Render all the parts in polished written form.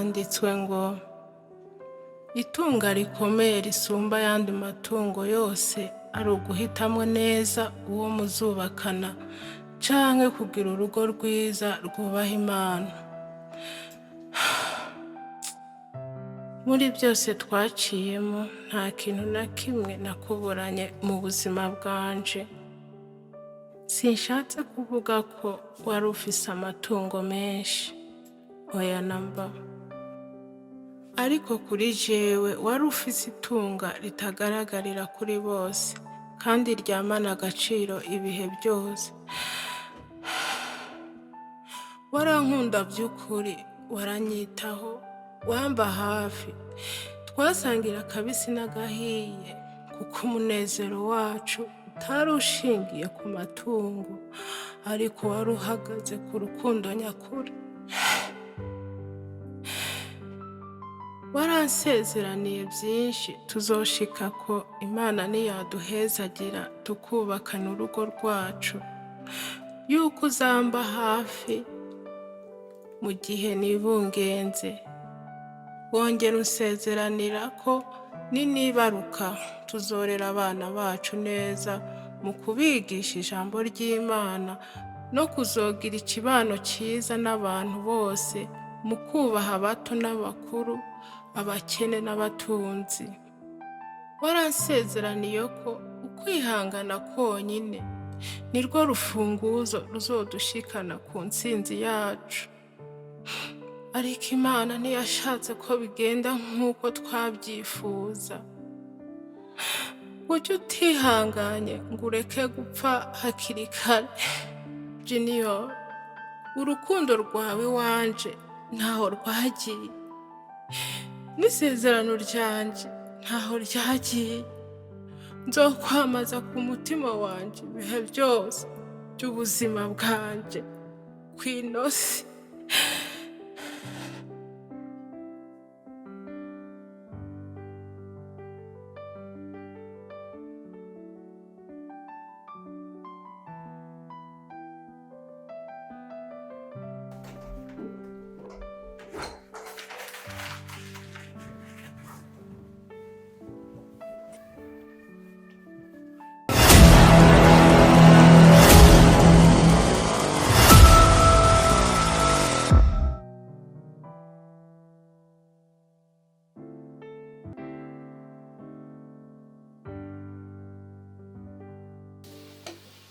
Haranditswe ngo itunga rikomeye risumba ayandi matungo yose ari uguhitamwo neza uwo muzubakana canke kugira urugo rwiza rwubaha Imana. Muri byose twaciyemo nta kintu na kimwe nakuburanye mu buzima bwanje. Sinshatse kuvuga ko wari ufise amatungo menshi, oya namba. Ariko kuri jewe wari ufise itunga ritagaragarira kuri bose kandi ryamana agaciro ibihe byose. Warankunda by'ukuri, waranyitaho, wamba hafi, twasangira akabisi n'agahiye kuko umunezero wacu utari ushingiye ku matungo ariko wari uhagaze ku rukundo nyakuri. Waransezeraniye byinshi tuzoshika ko Imana niyaduhezagira tukubakana urugo rwacu, yuko uzamba hafi mu gihe nibungenze. Wongera unsezeranira ko ninibaruka tuzorera abana bacu neza mu kubigisha ijambo ry'Imana no kuzogira ikibano cyiza n'abantu bose mu kubaha abato n'abakuru, abakene n'abatunzi. Waransezeraniye ko ukwihangana konyine nirwo rufunguzo ruzodushikana ku ntsinzi yacu. Ariko Imana ntiyashatse ko bigenda nk'uko twabyifuza. Kuki utihanganye ngo ureke gupfa hakiri kare? Junior, urukundo rwawe iwanje ntaho rwagiye, n'isezerano ryanje ntaho ryagiye. Nzokwamaza ku mutima wanje ibihe byose by'ubuzima bwanje kw'ino si.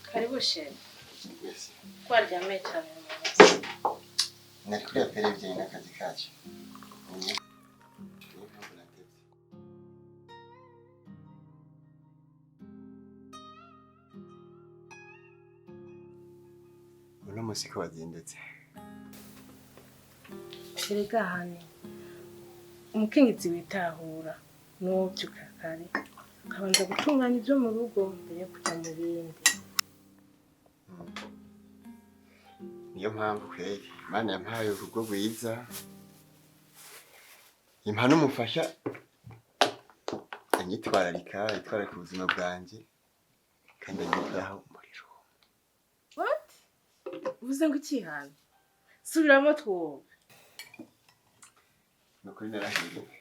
Karibu sheri. Merci. Twaryamye cyane uyu munsi. Nari kuri apere bijyanye n'akazi kacu. Niyo mpamvu natevye. Uno munsi ko wazindutse. Erega hani umukenyezi witahura n'uwovyuka kare akabanza gutunganya ivyo mu rugo mbere yo kuja mu bindi. Niyo mpamvu kweri Imana yampaye urugo rwiza, impa n'umufasha anyitwararika, yitwararika ubuzima bwanje kandi anyitaho umuriro. What? Uvuze ngo iki hano? Subiramo twumve. Ni ukuri narahiriwe.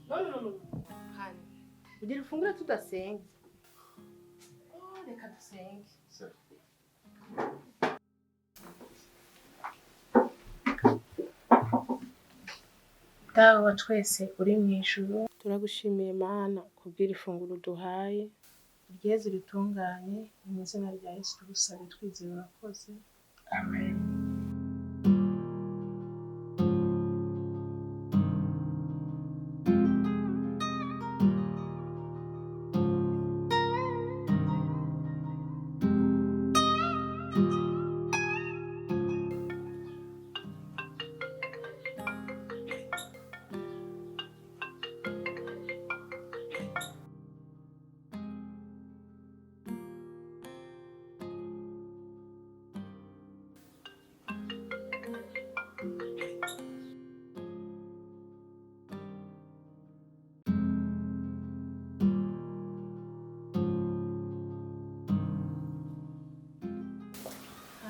No, no, no, no. Hani, ugira ufungure tudasenze. Oh, reka dusenge. Sorry. Dawe wa twese uri mu ijuru, turagushimiye Mana kubw'iri funguro uduhaye, uryeze ritunganye, mu izina rya Yesu tugusabye twizeye urakoze. Amen.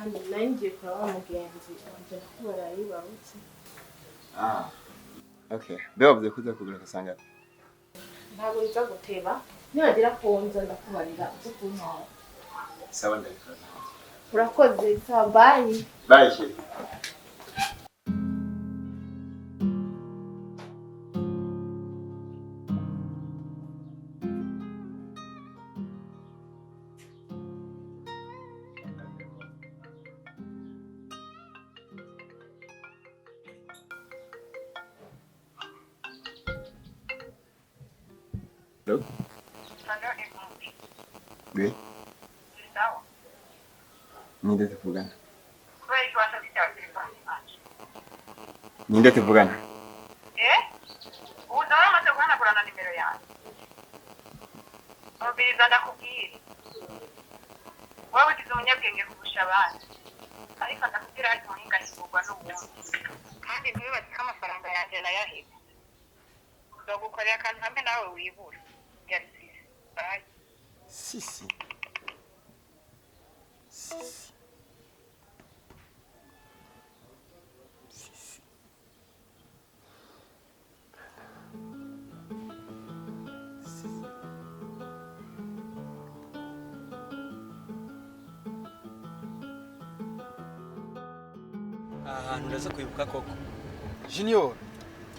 Kandi nari ngiye kuraba wa mugenzi wanje nakubara yibarutse. Ah. Okay. Be wavuze ko uza kugura agasanga. Ntabwo biza guteba. Nibagira kunza ndakubarira uze kuntora. Sawa, ndabikora. Urakoze, sawa, bye. Bye, chérie. Allô? Allô, Edmond. Oui. Ni sawa. Ninde tuvugana? Kubera iki wasabye icyawe telefone yanjye? Ninde tuvugana? Eh? Ubu nawe amaze guhanagura na nimero yanjye. Umviriza ndakubwire. Wowe ugize umunyabwenge kurusha abandi. Ariko ndakubwira hari umuhinga ahigurwa n'uwundi. Kandi ntiwibaze ko amafaranga yanjye nayaheze. Nzogukorera akantu hamwe nawe wibura. Yari sisi. Bye. Sisi. Sisi. Sisi. Sisi. Aha hantu uraza kwibuka koko. Junior,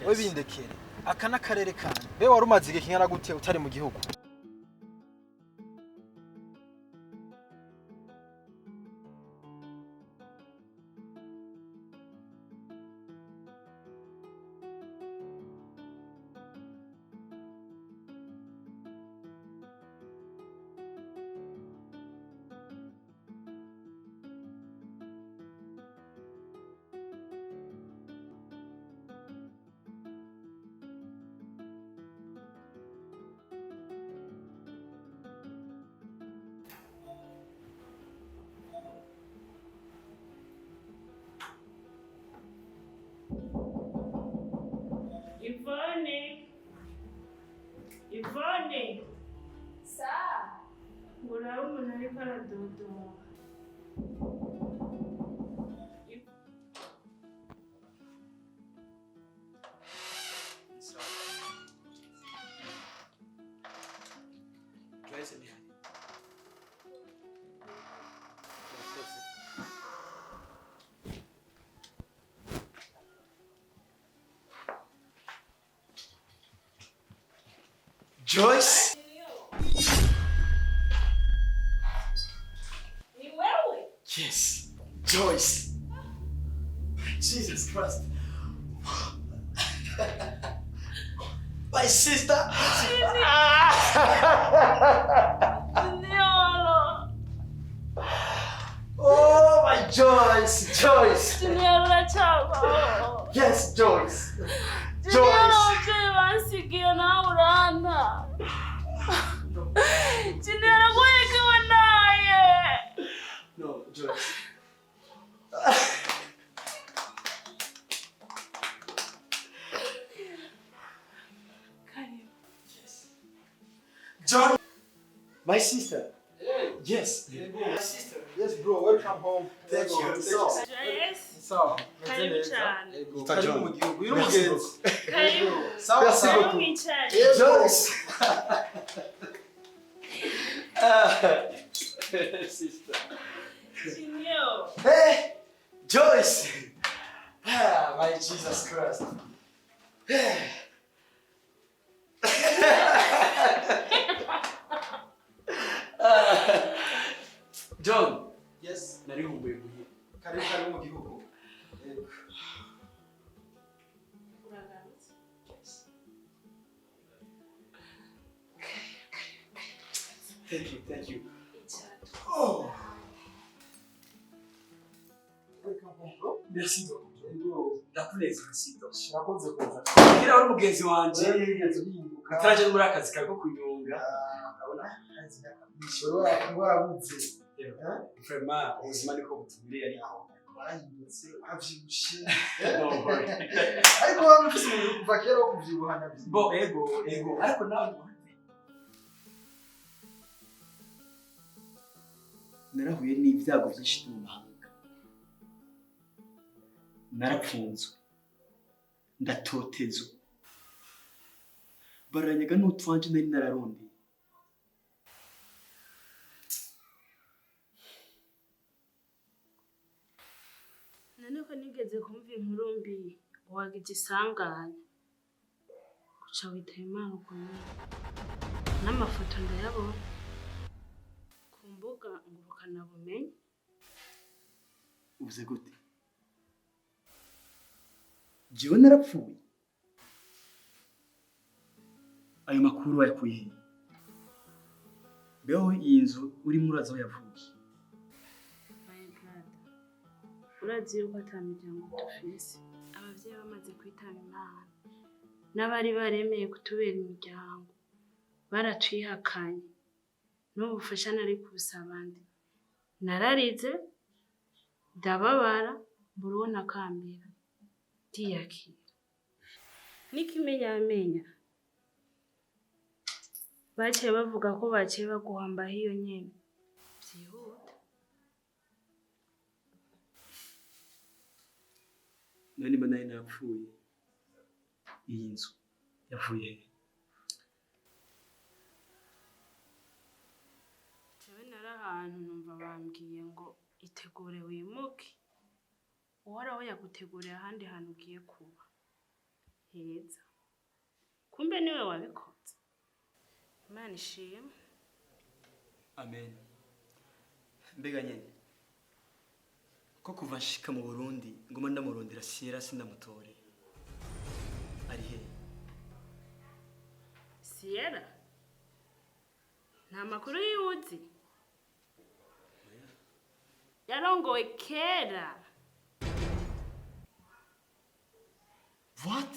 we bindekere. Aka n'akarere kanje. Be wari umaze igihe kingana gute utari mu gihugu? Ivone, Ivone, Sa. Uraba umuntu ariko aradodora. Sawa. Joyce ntihari. Murakoze. Joyce? Ni wewe? Yes. Joyce. Jesus Christ. My sister. Junior. Oh, my Joyce, Joyce. Junior uracabaho. Yes, Joyce. Junior, Joyce. ababyeyi bansigiye nawe uranta. Junior araguhekewe naye. No, Joyce. Karibu. John. My sister. Yes. My sister. Yes, bro. Welcome home. Thank you. Joyce. Sawa. Karibu cyane. Karibu mu gihugu. Uyu ni umugenzi. Karibu. Sawa, Karibu sawa. mwicare. Joyce. Sister. Junior. Hey, Joyce. Ah, my Jesus Christ. John, Yes. nari nkumbuye muhira. Karibu, karibu mu gihugu. Yego. Uragarutse. Thank you, thank you. Icara. Oh. Welcome home, bro. Merci beaucoup. Yego. Ndakunezeza sito. Urakoze kuza. Kugira uri umugenzi wanje. Wigeze uhinduka. Utaraje no muri akazi kawe ko kunyonga. Urabona? Warabuze. Vraiment, ubuzima niko butubereye ariko. Warahindutse, waravyibushe. Don't worry. Ariko waba ufise umubiri kuva kera wo kuvyibuha navyo. Bo, ego, ego. Ariko nawe narahuye n'ibyago byinshi mu mahanga. Narapfunzwe, ndatotezwa, baranyaga n'utwanje nari nararondeye. None ko nigeze kumva inkuru mbi wagize isanganya guca witaba Imana ubwo nyene, n'amafoto ndayabona ku mbuga ngurukanabumenyi. Uvuze gute? Jewe narapfuye? Ayo makuru wayakuye he? Beho iyi nzu urimo uraza aho yavuye? My brother, urazi yuko ata miryango dufise, abavyeyi bamaze kwitaba Imana n'abari baremeye kutubera imiryango baratwihakanye, n'ubufasha nari kubusaba ndi nararize ndababara mbura uwo nakambira ndiyakira n'ikimenyamenya baciye bavuga ko baciye baguhambaho iyo nyene vyihuta. None nimba nari narapfuye, iyi nzu yavuye he? Jewe nari ahantu numva bambwiye ngo itegure wimuke, Uhoraho yaguteguriye ahandi hantu ugiye kuba heza, kumbe niwe wabikoze. Imana ishimwe. Amen. Mbega nyene ko kuva nshika mu Burundi ngoma ndamurondera Sierra sindamutore, ari he? Sierra nta makuru yiwuzi, yarongowe kera. What?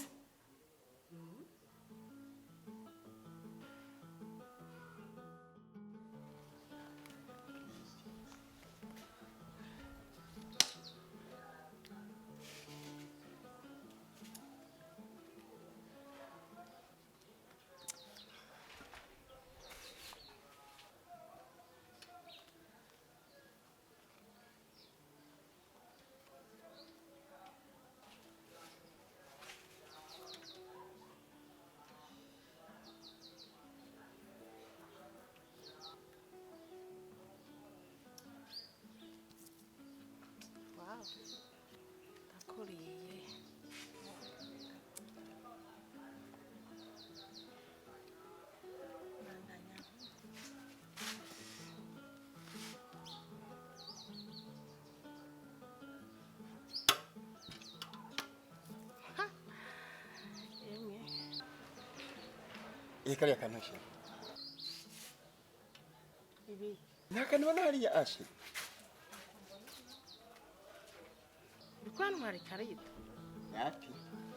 Ndakuriye. Emwe. Eh, kariya kantu she. Ibi. Nta kantu ubona hariya ashe. Uriko urantwara ikarita? Yapi?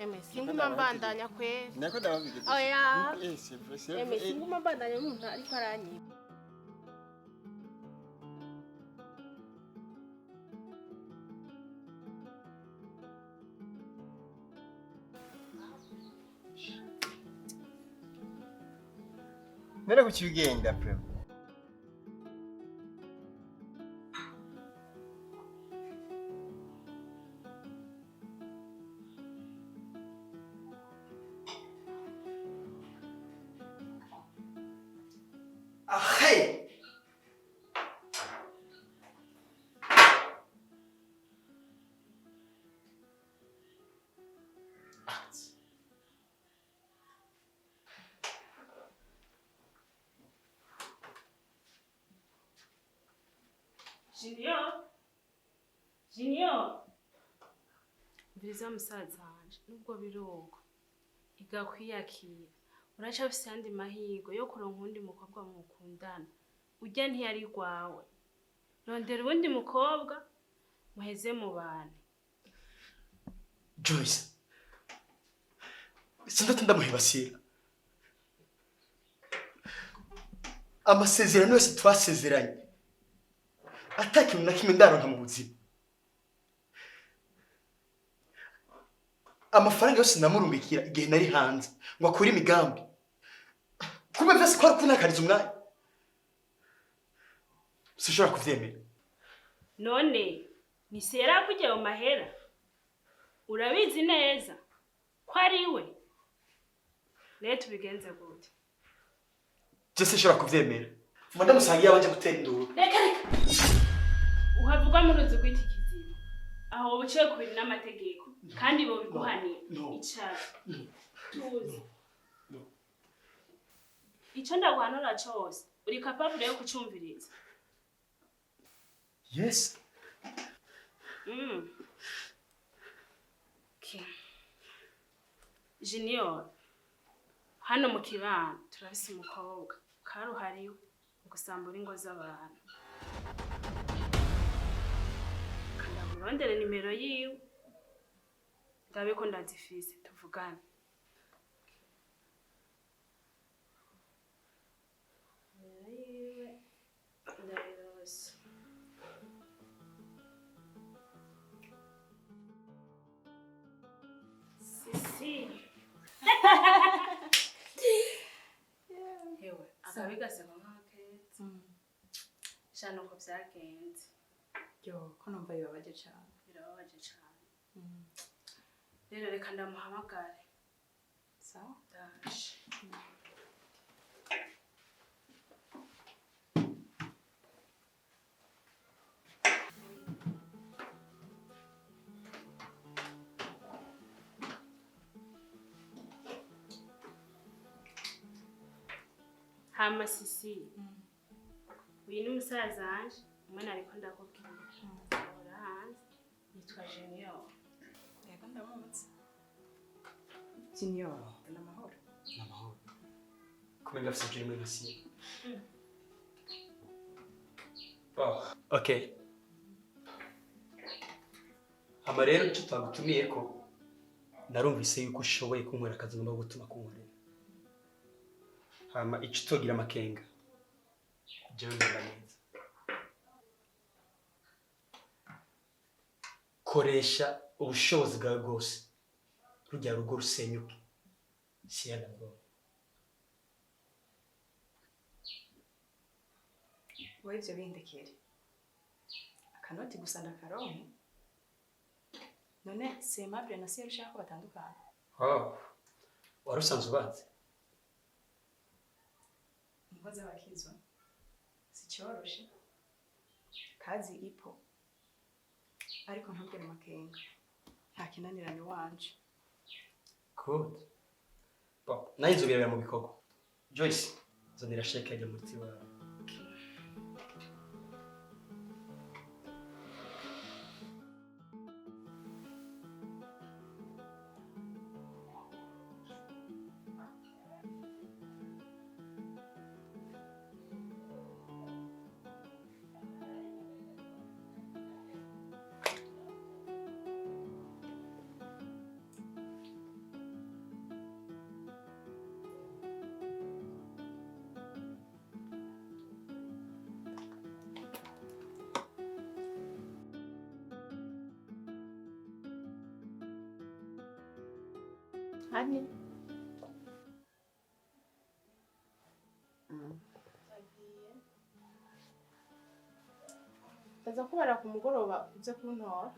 Emwe singuma mbandanya kweri. Nako ndababwira. Oya. Eh, c'est vrai, c'est Emwe vrai. singuma mbandanya umuntu ariko aranyiba. None kuki ugenda pre? Ahe! Junior, Junior, umviriza musaza wanje, nubwo biruko iga kwiyakira, uracafise ayandi mahirwe yo kuronka uwundi mukobwa mukundana. Urya ntiyari rwawe, rondera uwundi mukobwa muheze mubane. Joyce, sindati ndamuhebasira. Amasezerano yose twasezeranye ata kintu na kimwe ndaronka mu buzima. Amafaranga yose namurungikira igihe nari hanze ngo akure imigambi, kumbe vyose kwari kuntakariza umwanya. Sinshobora kuvyemera. None ni Sierra akujya ayo mahera? Urabizi neza ko ari we. Rero tubigenze gute? Je sinshobora kuvyemera. Mba ndamusanga iyo abanje gutera induru. Reka reka. Uhavugwa mu ruzi rw'iki kiziba. Aho woba uciye kubiri n'amategeko kandi bobiguhanira. No. Icara. Tuzi. Ico ndaguhanura cose uri capable yo kucumviriza. Yes. Okay. Junior, hano mu kibano turafise umukobwa karuhariwe mu gusambura ingo z'abantu. Kandamurondere nimero yiwe ndabe ko ndazifise tuvugane. Nimero yiwe ndayirose. Sisi. Hewe, akabi gaseka nk'akeza. Shana uko vyagenze. Yo, ko numva bibabaje cane. Birababaje cane. Rero reka ndamuhamagare. Sawa? Ndaje. Hama Sisi, uyu ni musaza wanje, umwe nariko ndakubwira. Ahora hanze, yitwa Junior. Yego ndamutse. Junior, ni amahoro. Namahoro. Kumenga afise ijwi rimwe nka siye. Oh, okay. Hama rero ico twagutumiyeko narumvise yuko ushoboye kunkorera akazi ngomba gutuma kunkorera. Hama ico utogira amakenga. Jewe ndaba neza. Koresha ubushobozi bwawe bwose. Rujya rugo rusenyuke. Siyana bwo. Wowe ivyo bindekere. Akanoti gusa ndakaronke. None Semable na Siyeri ushaka ko batandukana? Oh. Wari usanzwe ubazi? Ingo z'abakizwa sicoroshe. Kazi ipo. Ariko ntugire amakenga. Nta kinanirana iwanje. Good. Bon, nayo nzobirabira mu bikorwa. Joyce, zonera sheke ajya muri tiwawe. Hani? Ndaza kubara ku mugoroba uze kuntora.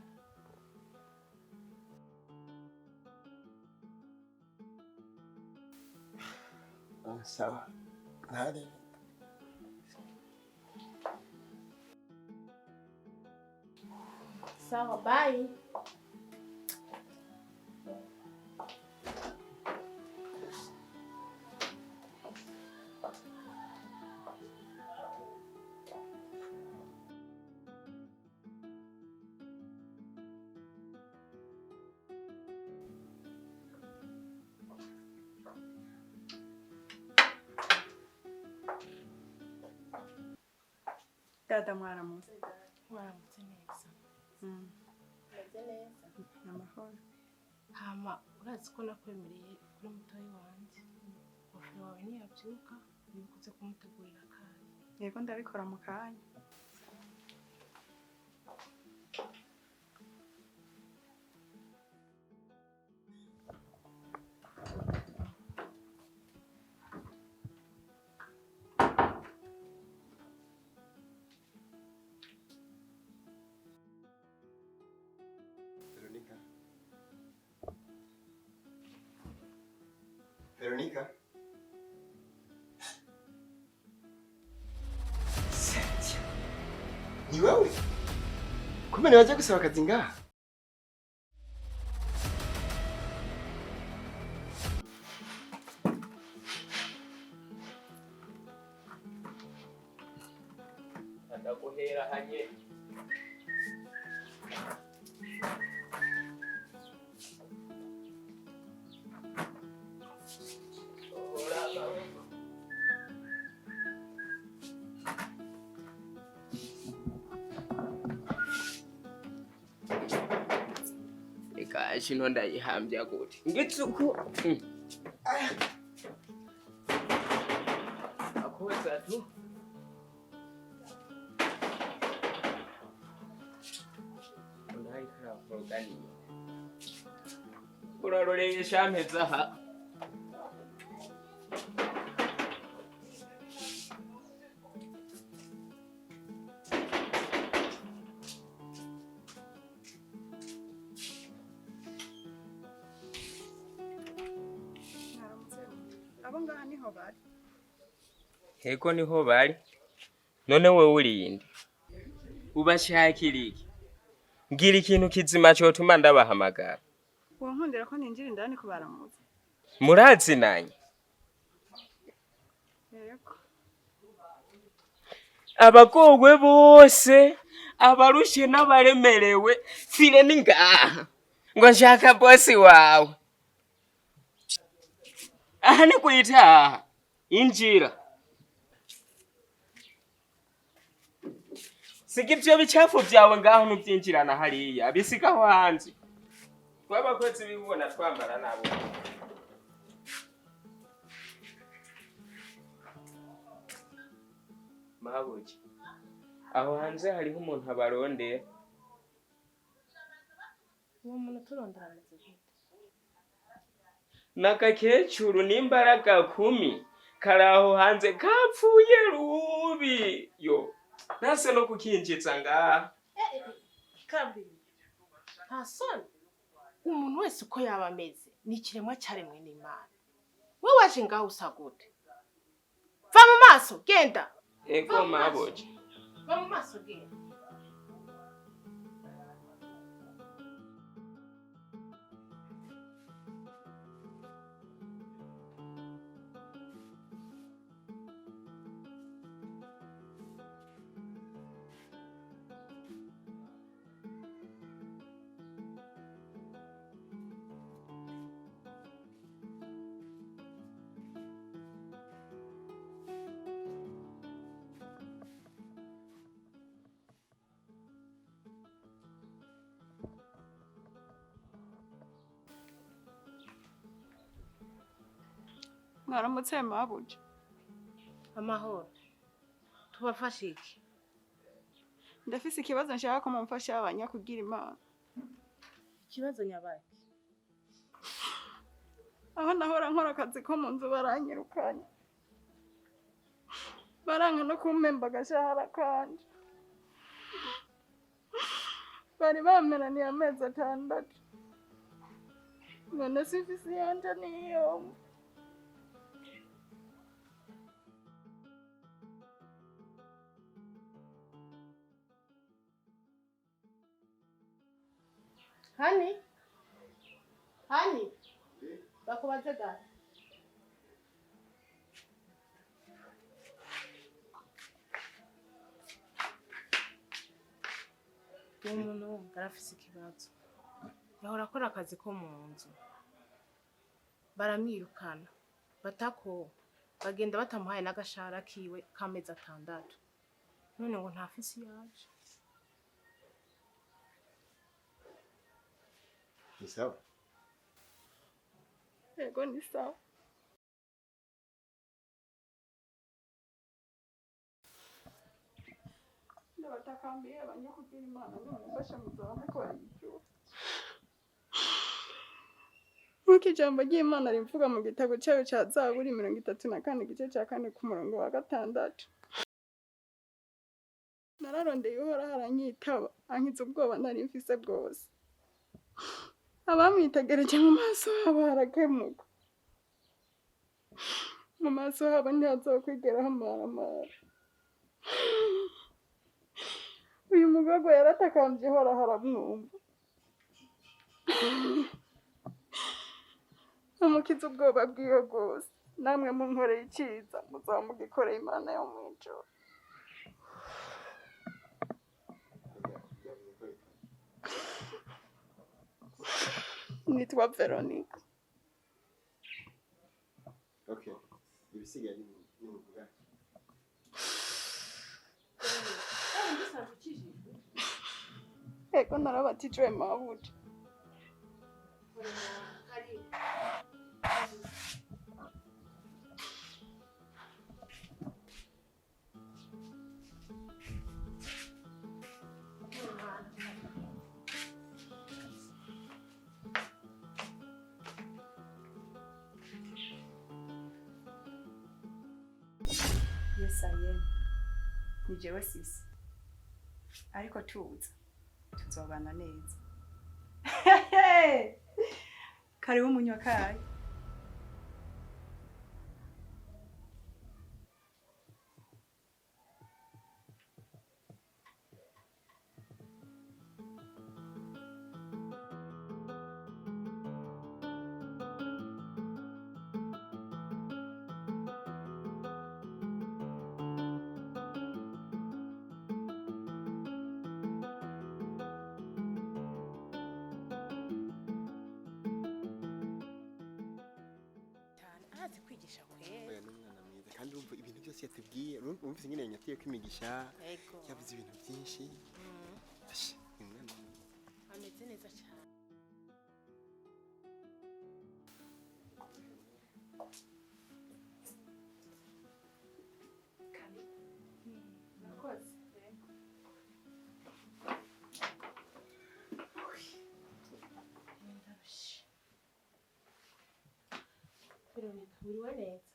Sawa. Ntare. Sawa, bye. Dada mwaramutse. Waramutse neza. Meze neza. Amahoro. Hama urazi ko nakwemereye kuri mutoyi wanje. Ingofero wawe niyabyuka wibuke uze kumutegurira akayi. Yego ndabikora mu kanya. Veronica. Ni wewe? Kumbe niwaje gusaba akazi ngaha? Ndaguhera hanye. Reka kino ndayihambya gute ngitsuku akoza tu. Uraroreye shampeza aha. Mwaramutse. Abo ngaha niho bari? Heko niho bari. None wewe urinde ubashakira iki? Ngira ikintu kizima cotuma ndabahamagara. Wonkundira ko ninjira indani kubaramutsa? Murazinanye? Yego. Abagogwe bose, abarushe n'abaremerewe, fire ni ngaha ngo nshaka bosi wawe. Aha ni kwitaha injira. Siga ivyo bicafu vyawe ngaho nuvyinjirana hariya, bisigaho hanze. Twabakozi bibona twambara nabo. Mabuji, aho hanze hariho umuntu abarondera. Uwo muntu turondera ameze gute? N'agakecuru n'imbaraga 10 kari aho hanze kapfuye rubi. Yo, ntase no kukinjiza ngaha. Kabiri, nta soni. Umuntu wese uko yaba ameze ni ikiremwa cyaremwe n'Imana. Wowe waje ngaho usa gute? Va mu maso, genda. Ego mabuji. Va mu maso, genda. Mwaramutse mabuja. Amahoro. Tubafashe iki? Ndafise ikibazo nshaka ko mumfasha abanyakugira Imana. Ikibazo nyabaki? Aho nahora nkora akazi ko mu nzu baranyirukanye. Baranka no kumpemba agashahara kanje. Bari bamperaniye amezi 6. None simfise iyanje niyomba. Hani? Hani? Bakubaze gani? Uwo muntu arafise ikibazo. Yahora akora akazi ko mu nzu. Baramwirukana. Batako bagenda batamuhaye n'agashahara kiwe k'amezi 6. None ngo ntafise iyaje. Ni sawa? Yego ni sawa. Ndabatakambiye abanyakugira Imana nimumfashe muzaba mukora ijuru. Nk'uko ijambo ry'Imana rivuga mu gitabo cyayo cya Zaburi 34 igice cya 4 ku murongo wa 6. Nararondeye Uhoraho aranyitaba, ankiza ubwoba nari mfise bwose. Abamwitegereje mu maso habo harakemuka. Mu maso habo ntihazokwigera hamaramara. Uyu mugabo yaratakambye Uhoraho aramwumva, amukiza ubwoba bwiwe bwose. Namwe munkoreye iciza, muzaba mugikoreye Imana yo mw'ijuru. Nitwa Veronica. Okay, ibisigaye ni muvugane. Ego, narabatijwe mabuja. Yes, I am. Ni jewe sisi. Ariko tuza. Tuzobana neza. Karibu munywa kayi. Arazi kwigisha kwera. Oya, ni umwana mwiza kandi urumva ibintu byose yatubwiye, urumvise nyine yanyatiye ko imigisha. Ego. Yavuze ibintu byinshi. Asha, ni umwana mwiza. Ameze neza cyane. Murakoze. Ndarushe. Veronica, wiriwe neza?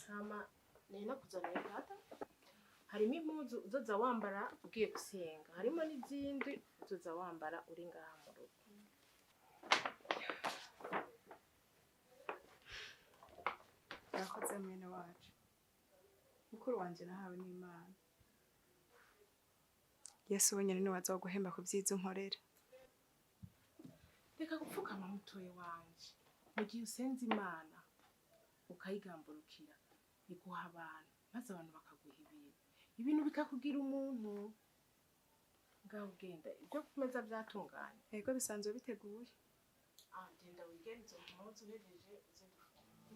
Hama nari nakuzaniye data. Harimo impuzu uzoza wambara ugiye gusenga, harimo n'izindi uzoza wambara uri ngaha mu rugo. Urakoze mwene wacu. Mukuru wanje nahawe n'Imana. Yesu wenyine niwe azoguhemba ku vyiza unkorera. Reka gupfukama mutoyi wanje. Mu gihe usenze Imana ukayigamburukira, iguha abantu, maze abantu bakaguha ibintu, ibintu bikakugira umuntu. Ngaho ugenda, ibyo ku meza byatunganye? Ego, bisanzwe biteguye. Ah, genda wigere izo mpuzu, uhejeje uze dufungure.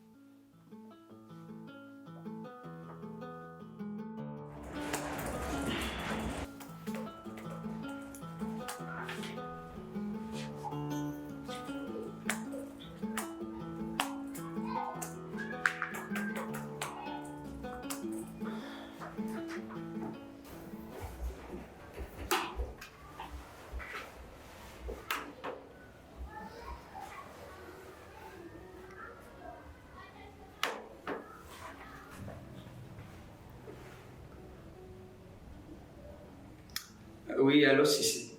Oui, allô, Sissi.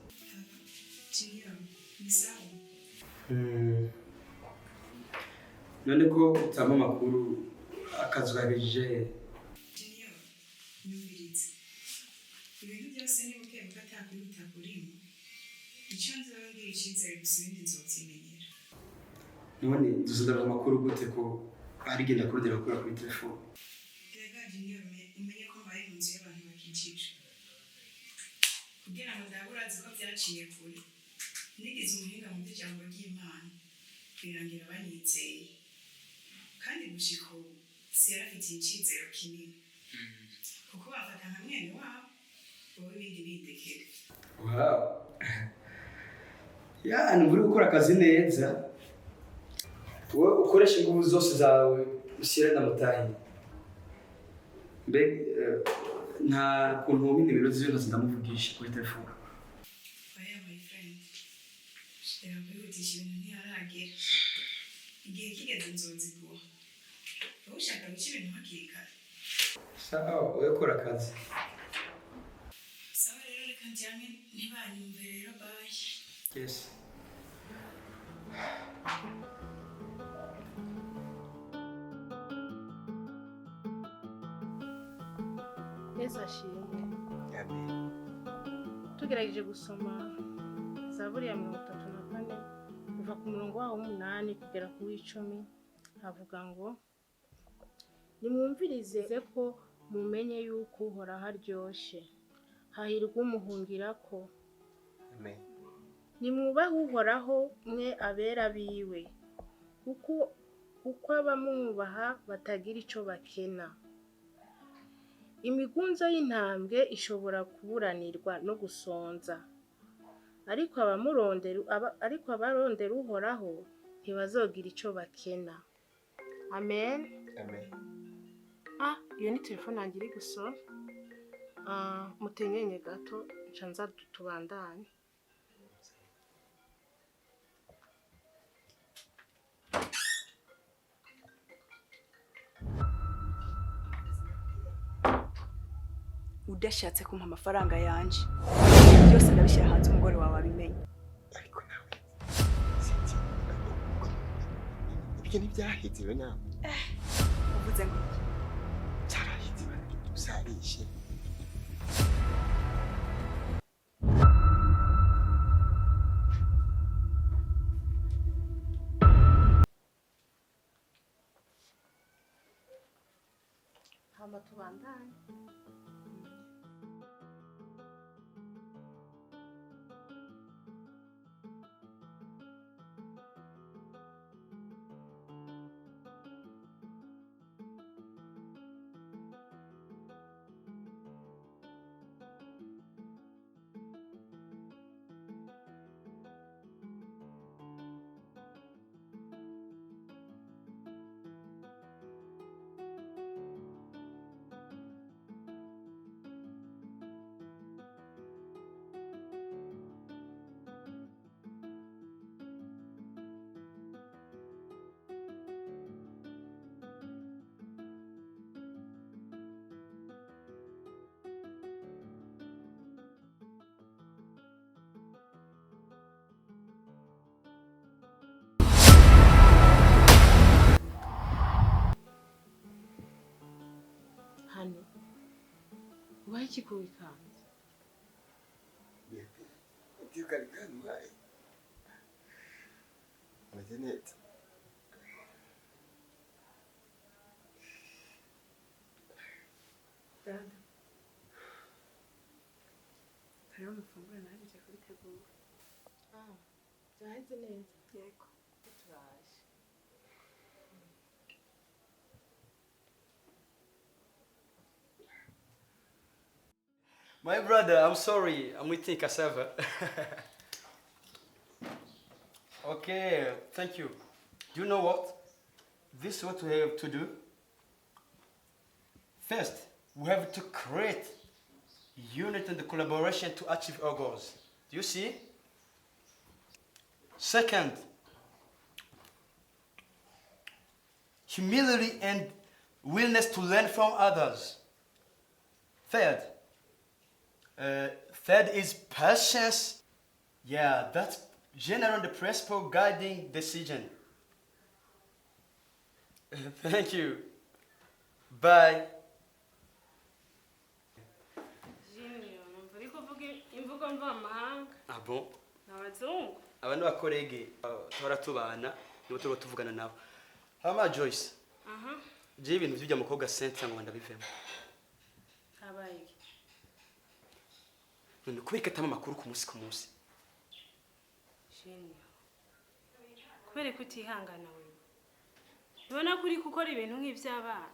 Junior, ni sawa? None ko utama amakuru, akazi ugahejeje? Junior, nyumviriza. Ibintu byose ni buke buke, atakwihuta kurimo. Icyo nzi wowe ngira icizere gusa, ibindi nzovyimenyera. None dusodora amakuru gute ko hari igenda kurondera gukora kuri telefone? Erega Junior, umenye ko mbaye mu nzu y'abantu bakijije. Kugira ngo ndabe, urazi ko vyaciye kure. Nigize umuhinga mu by'ijambo ry'Imana. Birangira banyizeye. Kandi gushika ubu, Sera afitiye icizero kinini. Kuko bafata nka mwene wabo, wowe ibindi bindekere. Wow. Ya, ni uri gukora akazi neza. Wowe ukoresha ingufu zose zawe ushyira ndamutahiye. Mbega nta kuntu wumva inimero ziwe nkaza ndamuvugisha kuri telefone? Oya my friend, reka kwihutisha ibintu, ntiharagera. Igihe kigeze nzoziguha. Wowe ushaka guca ibintu hakiri kare. Sawa, wowe kora akazi. Sawa rero, reka njyane ntibanyumve rero, bye. Yes. Yesu ashimwe. Amen. Tugerageje gusoma Zaburi ya 34 kuva ku murongo wawo w'umunani kugera ku w'icumi, havuga ngo nimwumvirize ko mumenye yuko Uhoraho aryoshe, hahirwa umuhungirako. Amen. Nimwubahe Uhoraho mwe abera biwe, kuko abamwubaha batagira ico bakena. Imigunzo y'intambwe ishobora kuburanirwa no gusonza, ariko abarondera Uhoraho ntibazogira ico bakena. Amen. Amen. Ah, iyo ni telefone yanjye iri gusona. Mutenyenye gato nca nza tubandanye. Udashatse kumpa amafaranga yanje byose ndabishyira hanze umugore wawe abimenye. Ariko nawe sinzi ibyo ntibyaheze we nawe. Uvuze ngo iki? Byaraheze usarishe. Hama tubandanye. Hano ubaye iki kuwikanze? Meze neza. Brother, hariho amafunguro nahejeje kubitegura. Ah, byaheze neza. Yego. Turaje. My brother, I'm sorry. I'm eating cassava. Okay, thank you. Do you know what? This is what we have to do. First, we have to create unity and collaboration to achieve our goals. Do you see? Second, humility and willingness to learn from others. Third, third is patience. Yeah, that's general the principle guiding decision. Thank you. Bye. Junior, numva uri kuvuga imvugo mvamahanga. Ah bon? Ni abazungu. Aba ni abakorege tuhora tubana nibo turiko tuvugana nabo. Hama Joyce, Aha. je ibintu vy'urya mukobwa Cynthia ngo ndabivemo. Habaye iki? None kubera ko atama amakuru ku munsi ku munsi. Junior, kubera ko utihangana wewe. Ubona ko uri gukora ibintu nk'ivy'abana.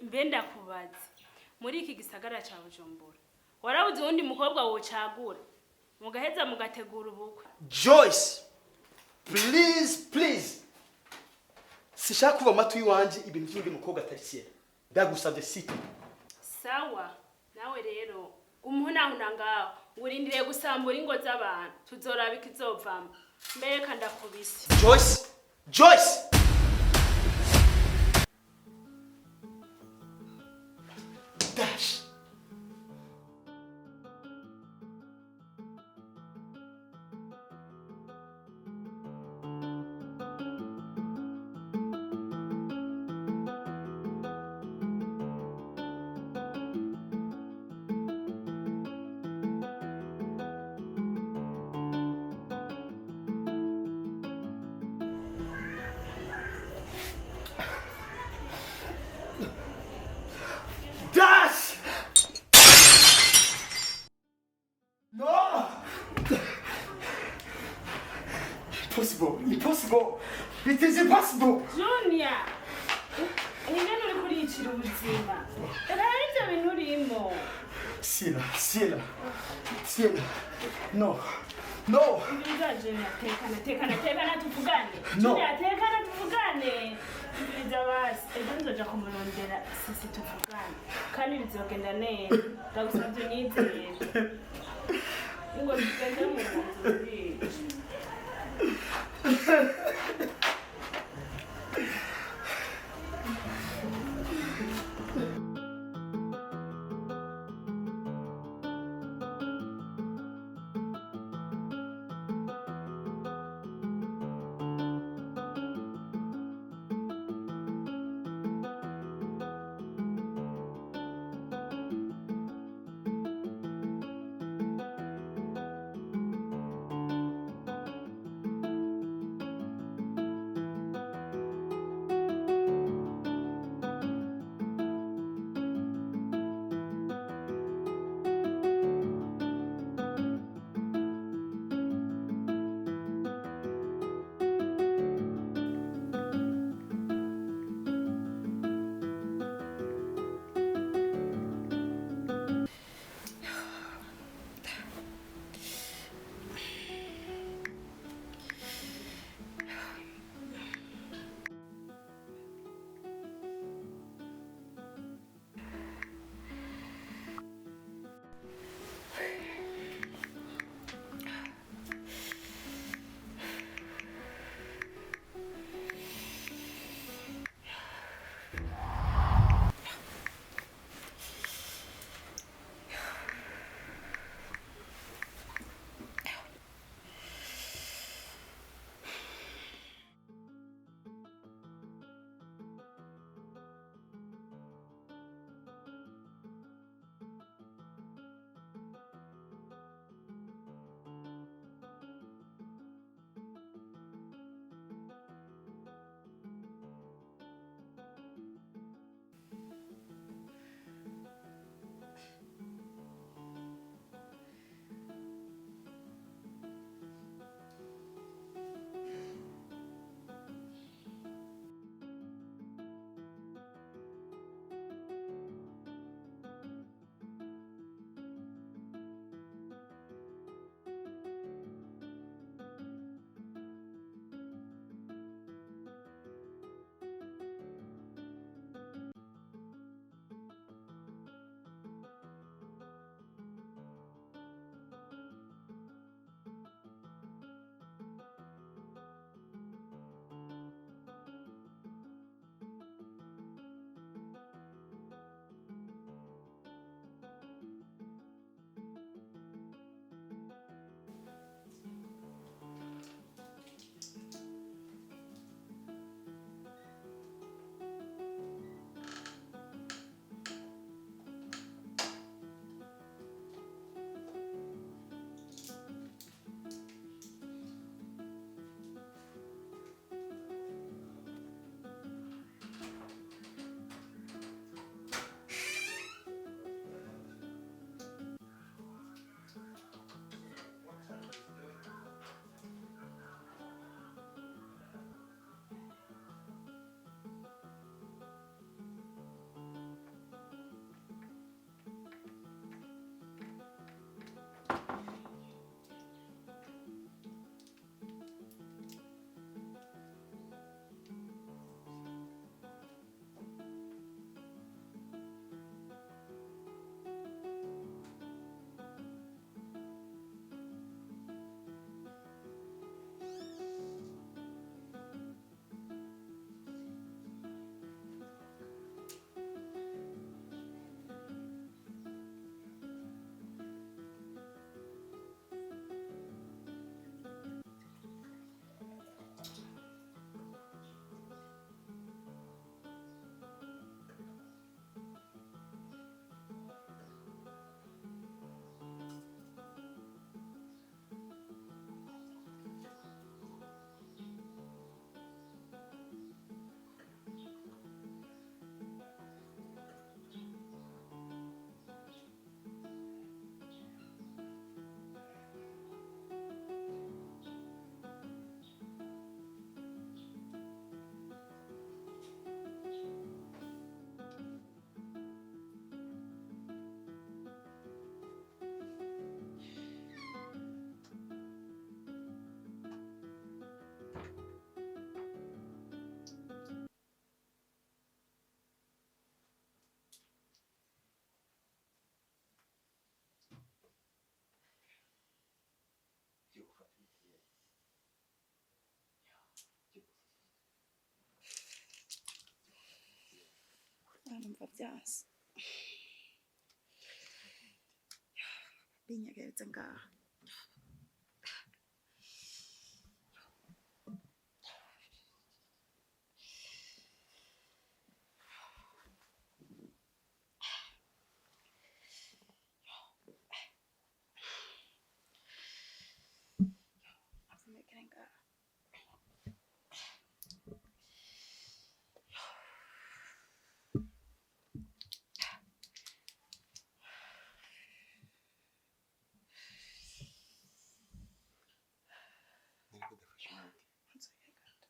Mbe ndakubaza, muri iki gisagara ca Bujumbura warabuze uwundi mukobwa wocagura mugaheza mugategura ubukwe? Joyce, please, please. Sishaka kuva mu matwi iwanje ibintu vy'undi mukobwa atari Sierra. Ndagusavye sito. Sawa, nawe rero umuhunahuna ngaho urindiriye gusambura ingo z'abantu, tuzoraba ikizovamo. Mbega ndakubise. Joyce, Joyce. Dash. Impossible, impossible. It is impossible. Junior, ingene uri kuriyicira ubuzima, reka rero ivyo bintu urimo. Sila, Sila, Sila. No, no. Umviriza Junior, tekana, tekana, tekana tuvugane. No. Junior, tekana tuvugane. Umviriza basi, ejo nzoja kumurondera sisi tuvugane, kandi bizogenda neza, ndagusavye unyizere. Ngo tugende mu nzu urica. Byanse. Binyegereza ngaha. Avumekere ngaha. Nari kudafasha umuti. Nzoye gato.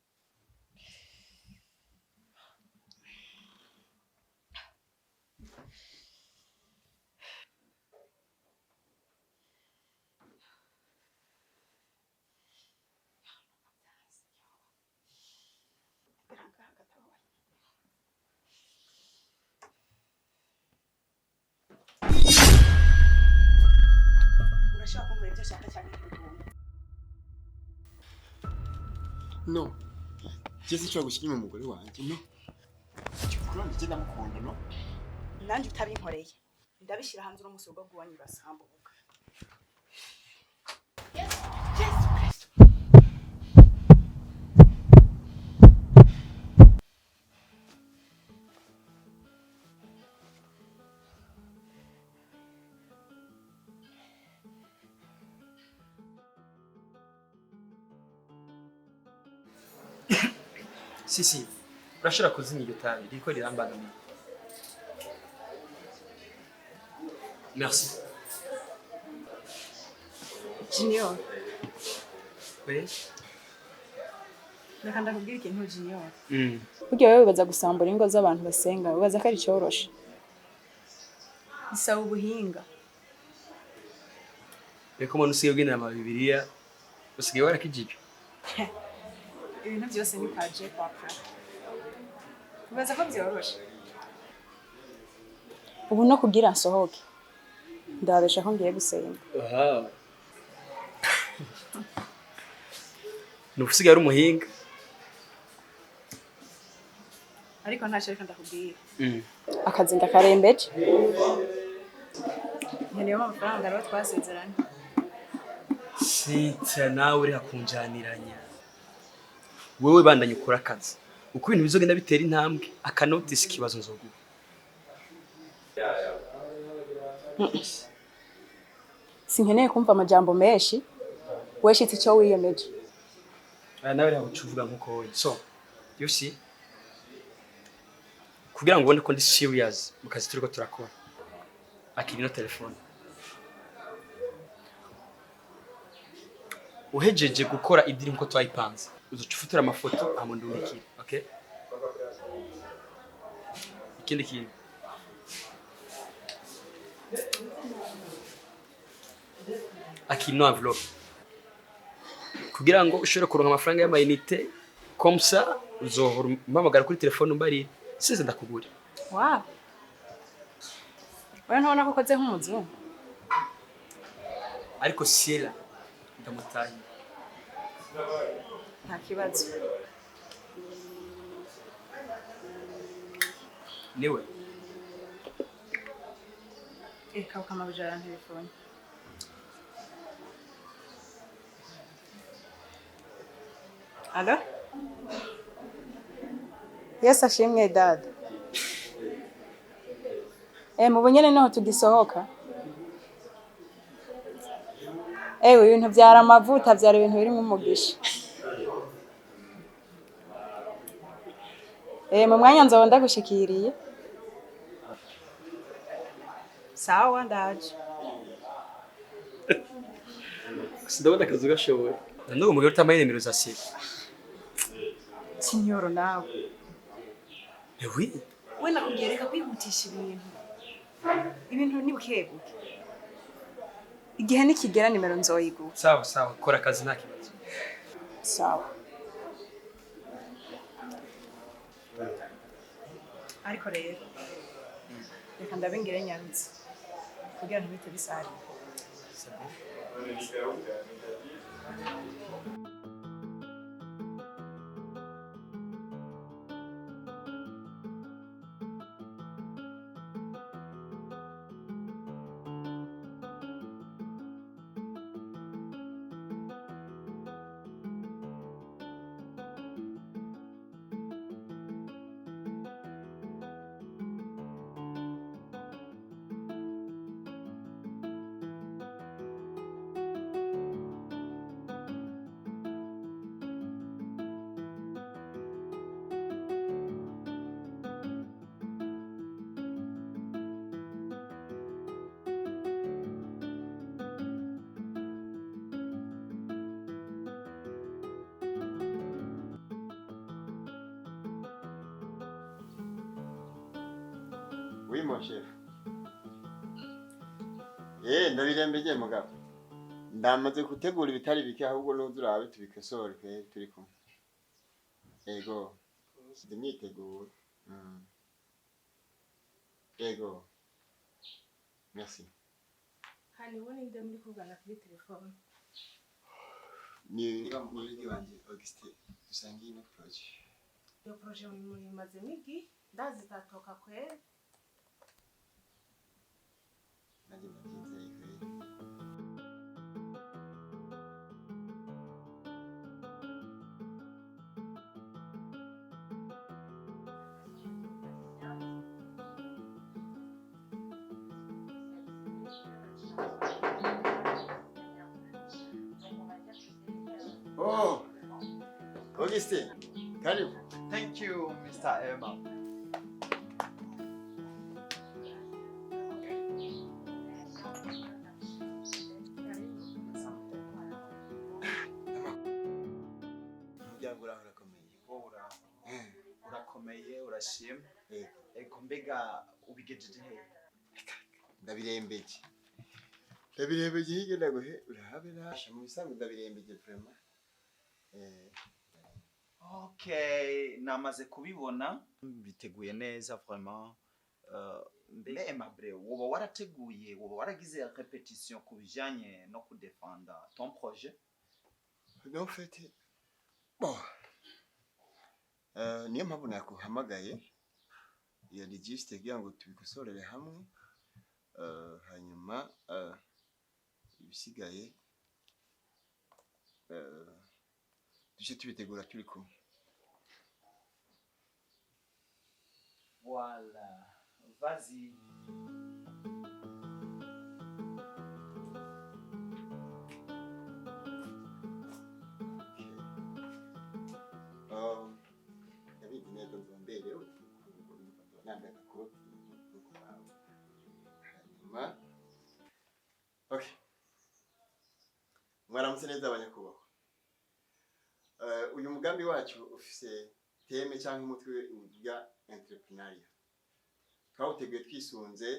Egera ngaha gatoya. Urashobora kunkora ibyo ushaka cyane ntibigomba. No. Je sinshobora gushyira inyuma umugore wanjye, no. Umugore wanjye je ndamukunda, no. Nanjye utabinkoreye ndabishyira hanze uno munsi urugo rw'iwanyu rurasambuka. Yesu Kristo. Si, urashobora kuzimya iryo tabi ririko rirambangamiye. Merci. Junior, Oui. reka ndakubwira ikintu Junior. Mm. Burya wewe wibaza gusambura ingo z'abantu basenga, wibaza ko ari icyoroshe. Bisaba ubuhinga. Reka umuntu usigaye ugendera ama Bibiliya, usigaye warakijije. Ibintu byose ni kwa je kwa pra. Wibaza ko byoroshe? Ubu no kugira nsohoke, ndababesha ko ngiye gusenga. Aha. Ni usigaye ari umuhinga. Ariko ntacyo, reka ndakubwira. Akazi ndakarembeje. Nkeneyemo amafaranga rero twasezeranye. Cynthia, nawe uri hakunjaniranya. Wewe bandanye ukora akazi. Uko ibintu bizogenda bitera intambwe, akanotisi ikibazo nzoguha. Sinkeneye kumva amajambo menshi, weshitse icyo wiyemeje. Aya nawe reka ucuvuga nkuko wowe. So, you see? Kugira ngo ubone ko ndi serious mu kazi turiko turakora. Akira ino telefone. Uhejeje gukora idiri nkuko twayipanze, uzoca ufotora amafoto hama ndungikire, okay? Ikindi kintu. Akira ino envelope. Kugira ngo ushobore kuronka amafaranga y'amayinite, comme ça uzohora umpamagara kuri telefone umbarire size ndakugura. Wow. Wewe ntubona ko ukoze nk'umuzungu? Ariko Siela ndamutahiye. Nta kibazo. Niwe. Reka ukamabujara na telefone. Alo? Yesu ashimwe dada. Mu bunyene niho tugisohoka. Ewe ibintu byara amavuta, byara ibintu birimo umugisha. Mu mwanya nzoba ndagushikiriye. Sawa ndaje. Sindabona akazi gashoboye. None uwo mugore utamaye nimero za Siela. Sinyoro nawe. Eh oui. We nakubwiye reka kwihutisha ibintu. Ibintu ni bukebuke. Igihe nikigera nimero nzoyiguha. Sawa sawa, kora akazi nta kibazo. Sawa. Ariko rero reka ndabingire nyarutse kugira ntibite bisare. C'est bon. Oui, mon chef. Eh, ndabirembeje mugabo. Ndamaze gutegura ibitari bike, ahubwo nuza urabe tubikosore pe turi kumwe. Ego. Ndimyitegura. Ego. Merci. Hani ubu ninde muri kuvugana kuri telefone? Ni umurigi wanje Augustin, dusangiye ino projet. Iyo projet muyimazemo igihe, ndazi itatoka kweri. Nanjye ndabyizeye kweri. Oh, Augustin, karibu. Thank you, Mr. Emma. Umuryango uraho urakomeye. Wowe uraho. Urakomeye, urashima. Ego, mbega ubigejeje hehe? Ndabirembeje. Ndabirembeje hirya ndaguhe urabe rasha mu bisanzwe ndabirembeje vraiment. Okay, namaze kubibona biteguye neza vraiment. Mbe Aimable, woba warateguye, woba waragize répétition ku bijanye no kudefenda ton projet? En fait, bon. Niyo mpamvu nakuhamagaye iyo registre kugira ngo tubikosorere hamwe, hanyuma ibisigaye duce tubitegura turi kumwe. Voilà, vas-y. Ndabizi neza nzoba mberewe, nambaye agakoti nk'uko bawe. Hanyuma okay. Mwaramutse neza abanyakubahwa. Uyu mugambi wacu ufise thème cyangwa umutwe uvuga entrepreneuriat. Twawuteguye twisunze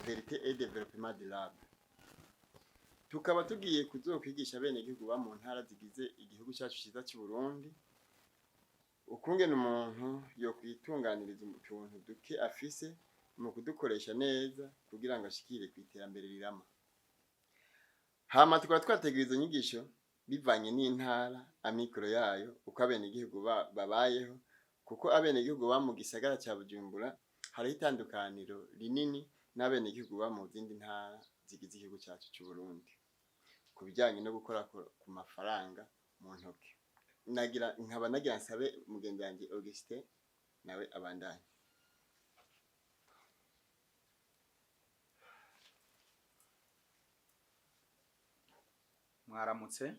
vérité et développement durable. Tukaba tugiye kuzokwigisha abenegihugu ba mu ntara zigize igihugu cyacu cyiza cy'u Burundi ukungene umuntu yokwitunganiriza utuntu duke afise mu kudukoresha neza kugira ngo ashikire ku iterambere rirama. Hama tukaba twateguye izo nyigisho bivanye n'intara, amikoro yayo, uko abenegihugu babayeho, kuko abenegihugu ba mu gisagara cya Bujumbura hariho itandukaniro rinini n'abenegihugu ba mu zindi ntara zigize igihugu cyacu cy'u Burundi ku bijyanye no gukora ku mafaranga mu ntoke. Nagira nkaba nagira nsabe mugenzi wanjye Augustin nawe abandanye. Mwaramutse.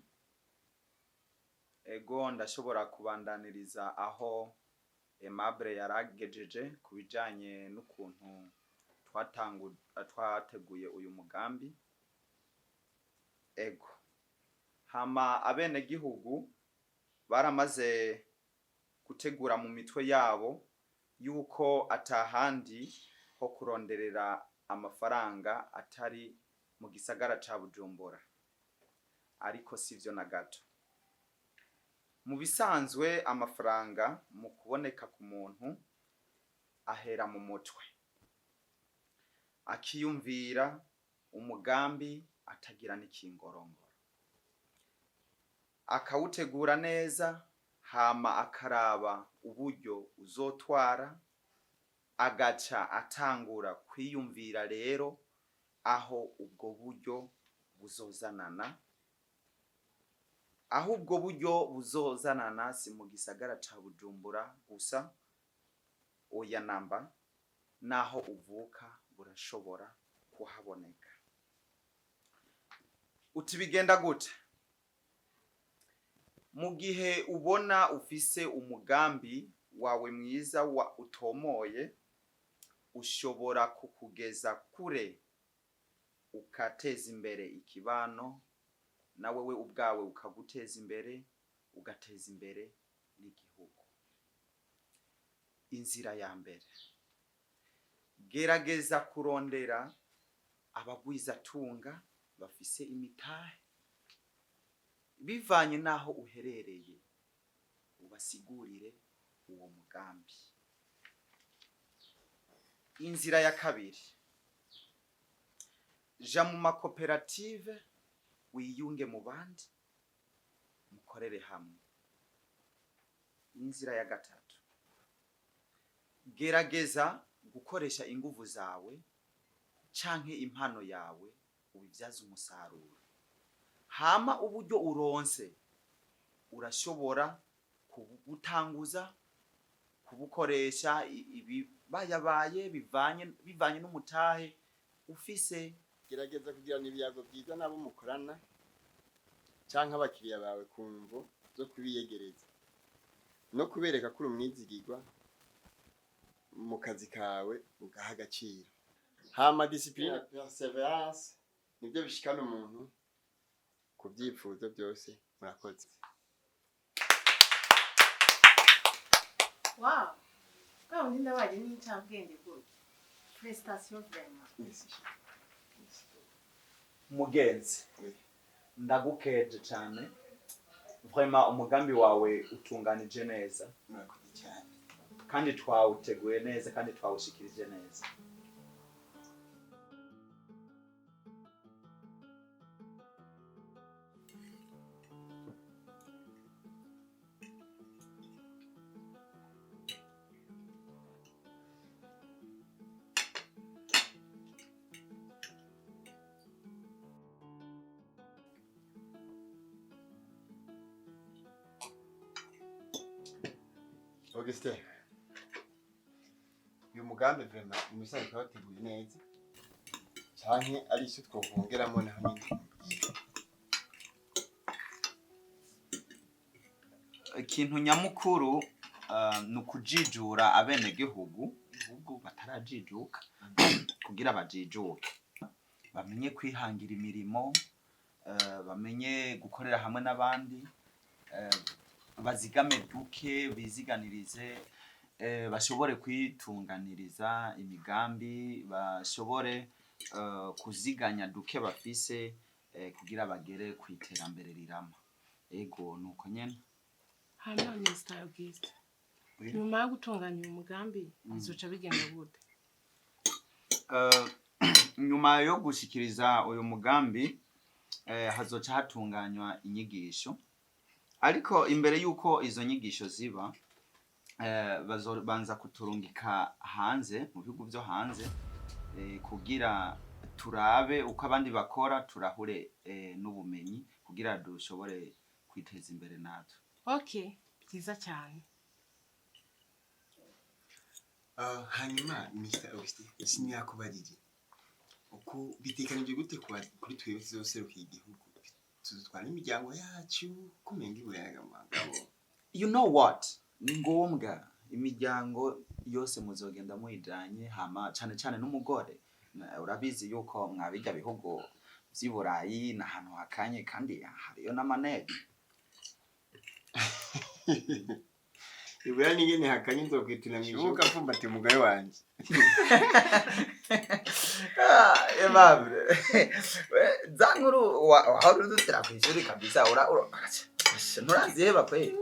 Ego, ndashobora kubandaniriza aho Aimable yaragejeje ku bijanye n'ukuntu twateguye uyu mugambi. Ego, hama abenegihugu baramaze gutegura mu mitwe yabo yuko atahandi ho kuronderera amafaranga atari mu gisagara ca Bujumbura, ariko sivyo na gato. Mu bisanzwe amafaranga mu kuboneka ku muntu ahera mu mutwe, akiyumvira umugambi atagira n'ikingorongoro, akawutegura neza, hama akaraba uburyo uzotwara, agaca atangura kwiyumvira rero aho ubwo buryo buzozanana. Aho ubwo buryo buzozanana si mu gisagara ca Bujumbura gusa, oya namba, naho uvuka burashobora kuhaboneka. Uti bigenda gute? Mu gihe ubona ufise umugambi wawe mwiza wa utomoye, ushobora kukugeza kure, ukateza imbere ikibano, na wewe ubwawe ukaguteza imbere, ugateza imbere n'igihugu. Inzira ya mbere, Gerageza kurondera abagwizatunga bafise imitahe bivanye n'aho uherereye, ubasigurire uwo mugambi. Inzira ya kabiri, ja mu makoperative, wiyunge mu bandi, mukorere hamwe. Inzira ya gatatu, gerageza gukoresha inguvu zawe canke impano yawe, ubibyaze umusaruro. Hama uburyo uronse urashobora kubutanguza kubukoresha ibibayabaye bivanye n'umutahe ufise. Gerageza kugirana ibiyago byiza n'abo mukorana canke abakiriya bawe ku mvo zo kubiyegereza no kubereka ko uri umwizigirwa mu kazi kawe, ugaha agaciro. Hama discipline na perseverance nibyo bishikana umuntu ku byifuzo byose. Murakoze. Wow, bwa wundi ndabaye n'incabwenge gutya. Félicitations vraiment. Mugenzi, ndagukeje cyane vraiment. Umugambi wawe utunganije neza. Murakoze cyane. Kandi twawuteguye neza kandi twawushikirije neza. Augustin, uyu mugambi vraiment mu bisanzwe twateguye neza, canke ari icyo twokongeramo naho nyine? Ikintu nyamukuru ni ukujijura abenegihugu ahubwo batarajijuka, kugira bajijuke, bamenye kwihangira imirimo, bamenye gukorera hamwe n'abandi, bazigame duke, biziganirize, bashobore kwitunganiriza imigambi, bashobore kuziganya duke bafise, kugira bagere ku iterambere rirama. Ego, nuko nyene. Hanyuma Mr. Auguste, Oui. nyuma yo gutunganya uyu mugambi, bizoca bigenda gute? Nyuma yo gushikiriza uyu mugambi, hazoca hatunganywa inyigisho. Ariko imbere y'uko izo nyigisho ziba, bazobanza kuturungika hanze, mu bihugu vyo hanze, kugira turabe uko abandi bakora, turahure n'ubumenyi kugira dushobore kwiteza imbere natwe. Okay, byiza cyane. Hanyuma Mr. Augustin, sinyakubarire, uko bitekanije gute kuri twebwe tuzoserukiye igihugu? Tuzotwara imiryango yacu kumenga iburayaga mu bagabo? You know what, ni ngombwa imiryango yose muzogenda muyijanye, hama cane cane n'umugore. Urabizi yuko mwabijya bihugu vy'i Burayi ni ahantu hakanye kandi hariyo n'amanege. Ibura n'ingene hakanye, nzokwituna mw'ishuka mfumbatiye umugore wanje. Ah, Aimable, za nkuru wahora udutera kw'ishuri kabisa, nturaziheba kweli.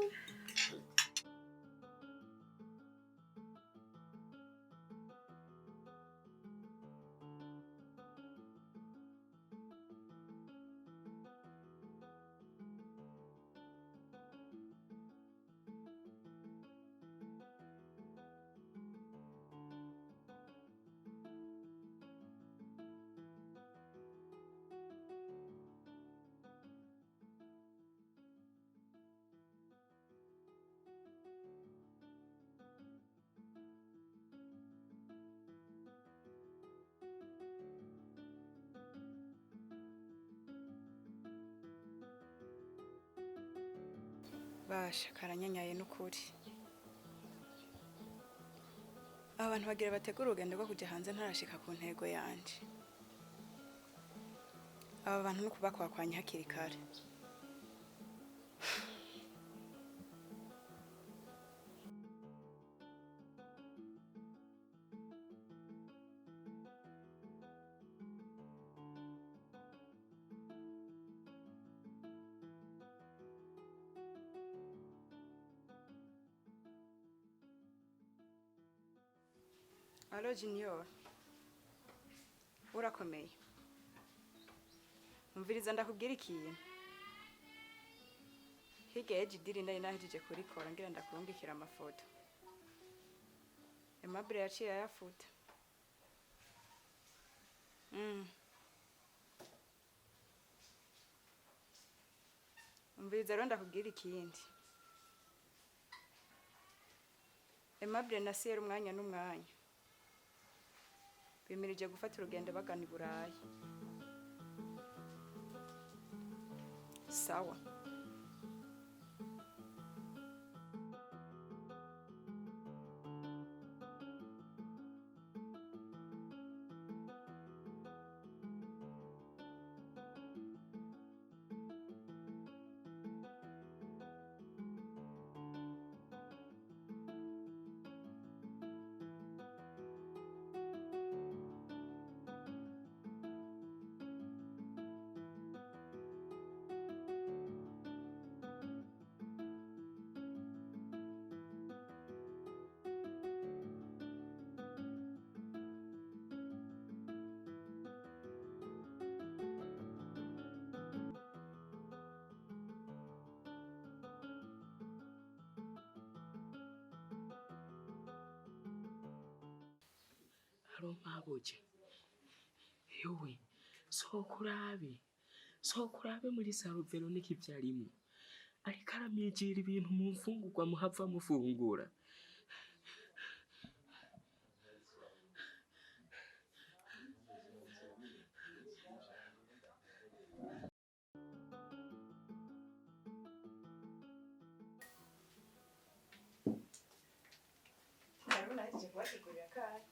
Basha, karanyanyaye n'ukuri. Abantu bagira bategura urugendo rwo kujya hanze ntarashika ku ntego yanje. Aba bantu no kubakwakwanya hakiri kare. Alo Junior, urakomeye. Umviriza ndakubwira ikintu. Hirya y'ejo idiri nari nahejeje kurikora ngira ndakurungikira amafoto. Aimable yaciye ayafuta. Umviriza rero ndakubwira ikindi. Aimable na Sierra umwanya n'umwanya bimirije gufata urugendo bagana i Burayi. Sawa. Mabuja yewe, sokurabe sokurabe muri saro Veronica ivyarimo ariko aramijira ibintu mu mfungurwa muhava mufungura. Ndabona nahejeje kubategurira akayi.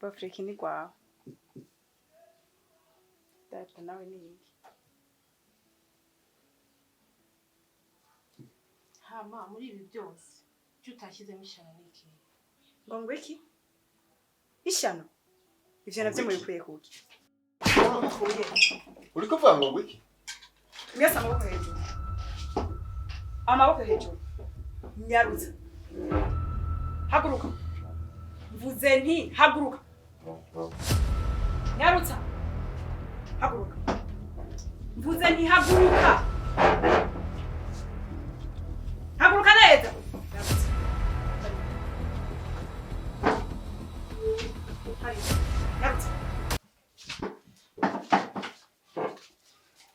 Bafurika ni gwawe. Data nawe ni iki? Hama muri ibi byose icyo utashyizemo ishyano ni iki? Ngo ngo iki? Ishyano? Ivyo navyo mubikuye kuki? Uriko uvuga ngo ngo iki? Mwese amaboko hejuru. Amaboko hejuru. Nyarutsa. Haguruka. Mvuze nti haguruka. Nyarutsa. Haguruka. Mvuze nti haguruka. Haguruka neza. Nyarutsa. Hariya. Nyarutsa.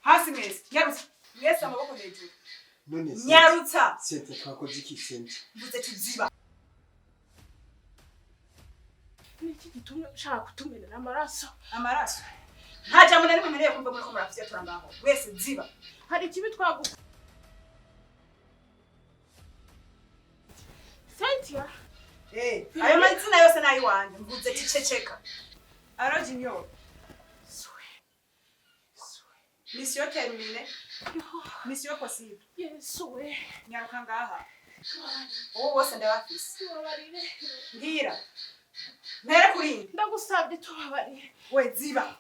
Hasi mwese. Nyarutsa. Mwese amaboko hejuru. None Nyarutsa. Sente twakoze iki sente? Mvuze tuziba. Niki gitumye ushaka kutumenera amaraso? Amaraso? Nta jambo na rimwe nkeneye kumva muriko murafyatura ngaho. Wese ziba. Hari ikibi twagu Cynthia. Ayo mazina yose nayiwanje mvuze ticeceka. Aro Junior. Mission terminée. Mission possible. Yesu we. Nyaruka ngaha. Uwo wose ndabafise. Tubabarire. Mbwira. Mpere kuri nde? Ndagusabye tubabarire. We ziba.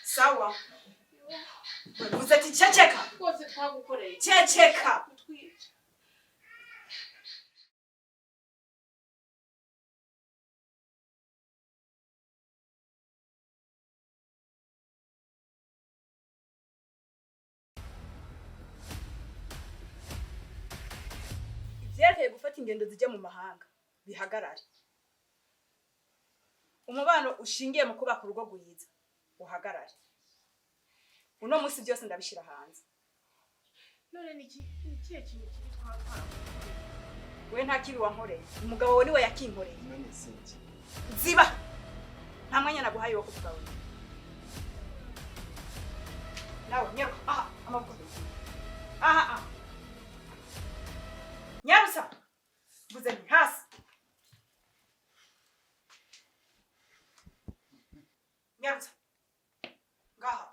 Sawa. Mvuze ati ceceka. Rwose twagukoreye. Ceceka. Kutwica. Ivyerekeye gufata ingendo zijya mu mahanga bihagarare. Umubano ushingiye mu kubaka urugo rwiza uhagarare. Uno munsi byose ndabishira hanze. None niki nikiye kintu kibi twatwara? We nta kibi wankoreye. Umugabo wawe niwe yakinkoreye. None sente. Ziba. Nta mwanya naguhaye wo kuvuga wewe. Nawe nyaruka. Aha, amaboko. Aha, aha. Nyarusa. Mvuze nti hasi. Nyarutsa. Ngaha.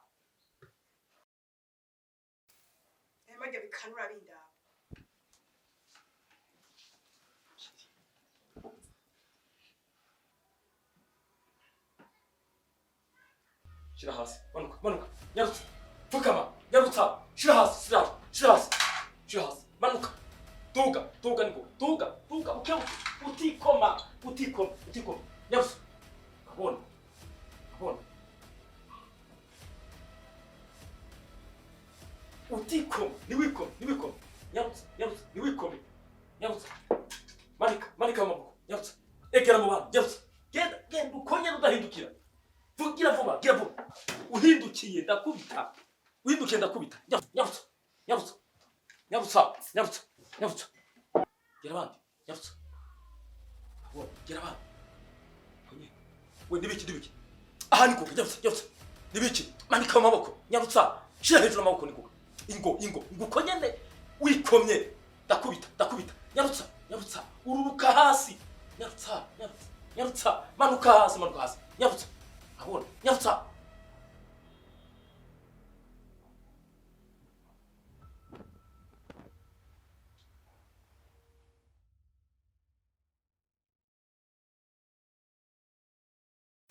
Emajya bikanura bindaba. Shira hasi. Manuka, manuka. Nyarutsa. Pfukama. Nyarutsa. Shira hasi, shira hasi. Shira hasi. Shira hasi. Manuka. Utikome, niwikome, niwikome. Nyarutsa, nyarutsa, niwikome. Nyarutsa. Manika, manika amaboko. Nyarutsa. Egera mu bantu, nyarutsa. Genda, genda ukongera udahindukira. Vugira vuba, gira vuba. Uhindukiye ndakubita. Uhindukiye ndakubita. Nyarutsa, nyarutsa. Nyarutsa, nyarutsa, nyarutsa. Gera abandi, nyarutsa. Gera abandi. We nibiki nibiki. Aha niko, nyarutsa, nyarutsa. Nibiki, manika amaboko, nyarutsa. Shira hejuru amaboko niko. Ingo, ingo, nguko nyene wikomye. Ndakubita, ndakubita. Nyarutsa, nyarutsa. Ururuka hasi. Nyarutsa, nyarutsa, nyarutsa. Manuka hasi, manuka hasi. Nyarutsa. Abona, nyarutsa.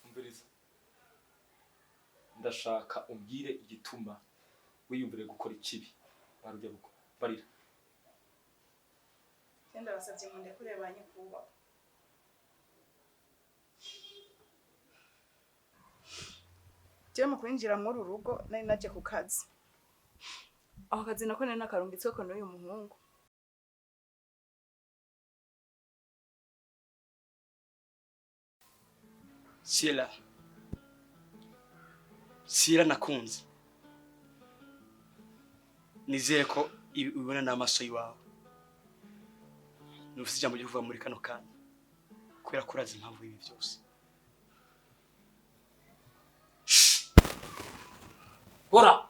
Umviriza. Ndashaka umbwire igituma wiyumvire gukora ikibi barujya ruko barira. Cyenda basabye ngo ndekure banye kuba. Je mu kwinjira muri urugo nari naje ku kazi. Aho kazi nako nari nakarungitswe ko n'uyu muhungu. Sila. Sila nakunze. Nizere ko ubibona n'amaso yiwawe. Nufise ijambo ryo kuvuga muri kano kanya. Kubera ko urazi impamvu y'ibi byose. Hora.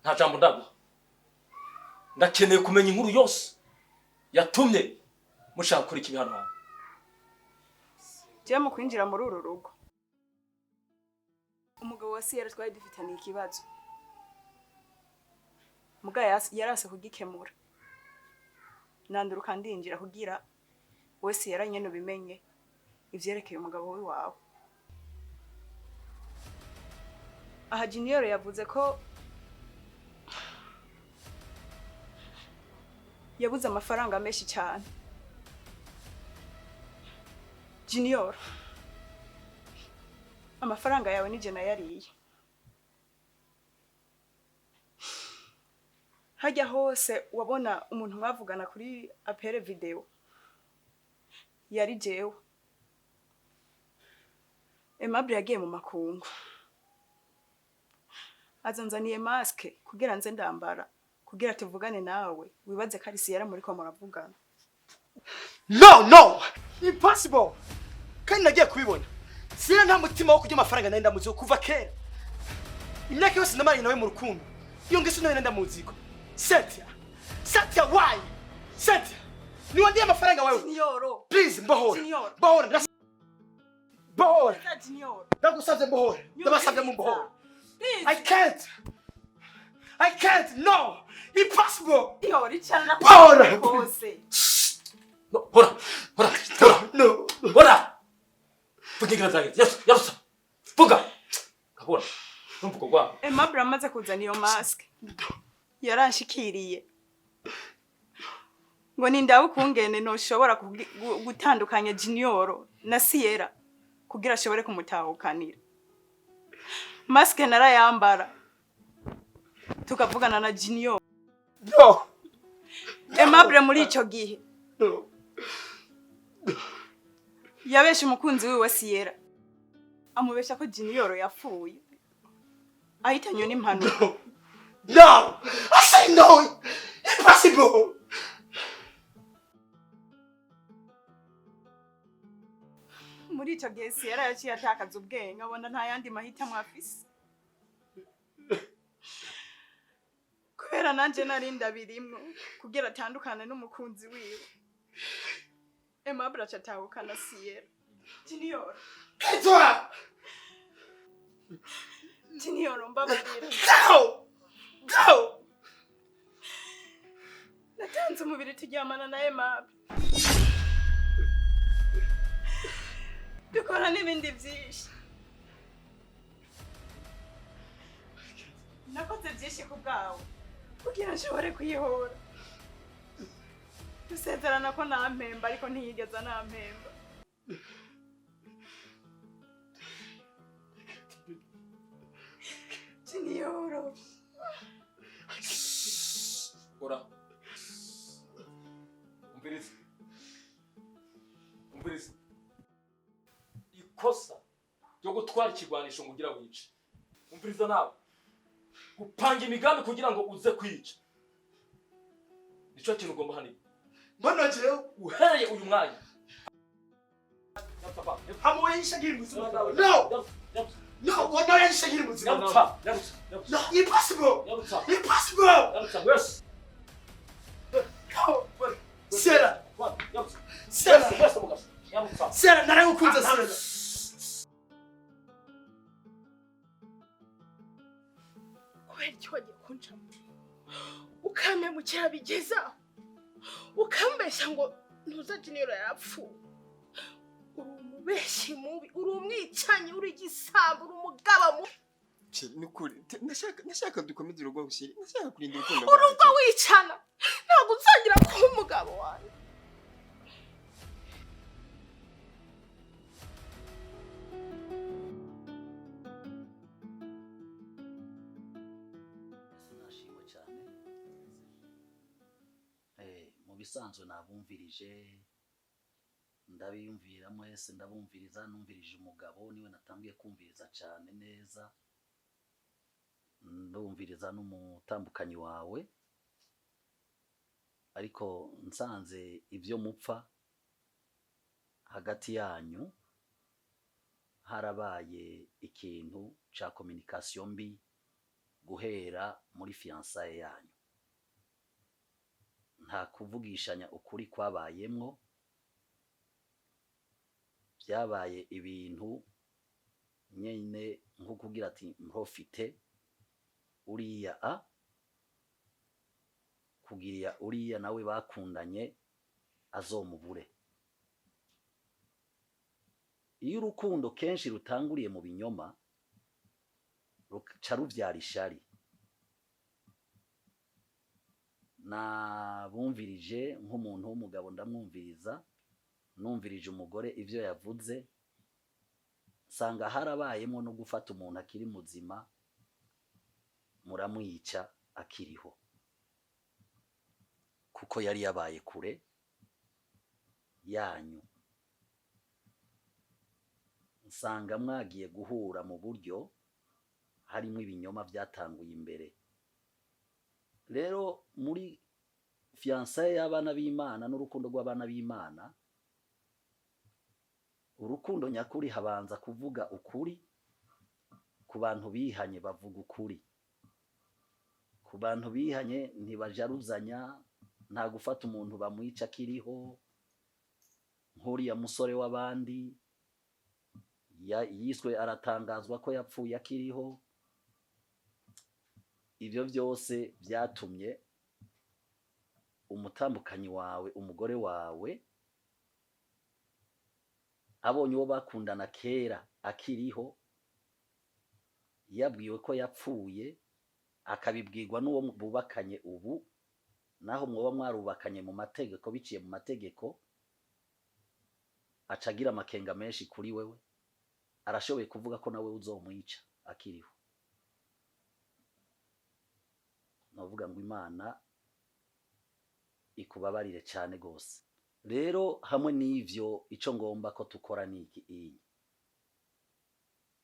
Nta jambo ndaguha. Ndakeneye kumenya inkuru yose yatumye mushaka gukora ikibi hano hantu. Je mu kwinjira muri uru rugo. Umugabo wa Sierra twari dufitaniye ikibazo. Muga yarase kugikemura. Nanduruka ndinjira kugira we Sierra nyene ubimenye ivyerekeye umugabo we wawe. Aha Junior yavuze ko yabuze amafaranga menshi cyane. Junior, amafaranga yawe nije nayariye. Hajya hose wabona umuntu mwavugana kuri apere video yari jewe. Aimable yagiye mu makungu. Azanzaniye maske kugira nze ndambara kugira tuvugane nawe wibaze ko ari Sierra muri ko muravugana. No, no! Impossible! Kandi nagiye kubibona. Sierra nta mutima wo kurya amafaranga nari ndamuziho kuva kera. Imyaka yose namaranye nawe mu rukundo. Iyo ngeso nawe ndamuziko. Cynthia! Cynthia, why? Cynthia! Niwandiye amafaranga wewe. Junior. Please, mbohora. Junior. Mbohora. Mbohora. Junior. Ndagusavye mbohora. Ndabasavye mumbohora. I can't. I can't. No. Impossible. Junior, icara. Mbohora. Kose. No, hora. Hora. Hora. No. Hora. Vuga ingira zanjye. Yarusa, yarusa. Vuga. Kabona. Numva kwa. Aimable amaze kuzana iyo mask. Yaranshikiriye. Ngo nindabe ukungene noshobora gutandukanya Junior na Sierra kugira ashobore kumutahukanira. Mask narayambara. Tukavugana na Junior. No. Aimable muri ico gihe. No. Yabeshe umukunzi wiwe Sierra. Amubesha ko Junior yapfuye. Ahitanywe n'impanuka. No! I say no! Impossible! Muri ico gihe Sierra yaciye atakaza ubwenge abona nta yandi mahitamo afise. Kubera nanje nari ndabirimwo kugira atandukane n'umukunzi wiwe. Aimable aca atahukana Sierra. Junior. Kitwa! Junior mbabarira. No! No! Natanze umubiri turyamana na Aimable. Dukora n'ibindi byinshi. Nakoze byinshi ku bwawe kugira nshobore kwihora. Dusezerana ko nampemba ariko ntiyigeze anampemba. Junior. Gutwara ikigwanisho ngo ugira wice. Umviriza nawe. Gupanga imigambi kugira ngo uze kwica. Nico kintu ugomba hano. Mbona jewe uhereye uyu mwanya. Hamwe yishagira muzima. No. No, wona yishagira muzima. No, impossible. Impossible. Yes. Sera. Sera. Sera, naragukunze Sera. Kubera iki wagiye kuncamo ukampemukira bigeza ukambeshya ngo ntuza Junior yarapfuye? Uri umubeshyi mubi, uri umwicanyi, uri igisambo, uri umugaba mubi. Chérie, nukuri nashaka dukomeze urugo chérie, nashaka kurinda urukundo. Urugo wicana, ntabwo uzongera kuba umugabo wanjye. Nashimwe cyane. Mu bisanzwe nabumvirije, ndabiyumvira mwese, ndabumviriza, numvirije umugabo niwe natangiye kumviriza cyane neza, ndumviriza n'umutambukanyi wawe, ariko nsanze ibyo mupfa hagati yanyu harabaye ikintu ca communication mbi guhera muri fiançailles yanyu. Nta kuvugishanya ukuri kwabayemwo, byabaye ibintu nyene nko kugira ati mprofite uriya a kugira uriya nawe bakundanye azomubure. Iyo urukundo kenshi rutanguriye mu binyoma ruca ruvyara ishari. Nabumvirije nk'umuntu w'umugabo, ndamwumviriza, numvirije umugore ivyo yavuze, nsanga harabayemo no gufata umuntu akiri muzima muramwica akiriho, kuko yari yabaye kure yanyu. Nsanga mwagiye guhura mu buryo harimo ibinyoma byatanguye imbere. Rero muri fiançailles y'abana b'Imana n'urukundo rw'abana b'Imana, urukundo nyakuri habanza kuvuga ukuri. Ku bantu bihanye bavuga ukuri, ku bantu bihanye ntibajaruzanya, nta gufata umuntu bamwica akiriho. Nk'uriya musore w'abandi yiswe aratangazwa ko yapfuye akiriho. Ibyo byose byatumye umutambukanyi wawe, umugore wawe, abonye uwo bakundana kera akiriho, yabwiwe ko yapfuye, akabibwirwa n'uwo bubakanye ubu, naho mwoba mwarubakanye mu mategeko, biciye mu mategeko, acagira amakenga menshi kuri wewe. Arashoboye kuvuga ko nawe uzomwica akiriho. Novuga ngo Imana ikubabarire cyane gose. Rero hamwe n'ivyo, ico ngomba ko tukora niki iyi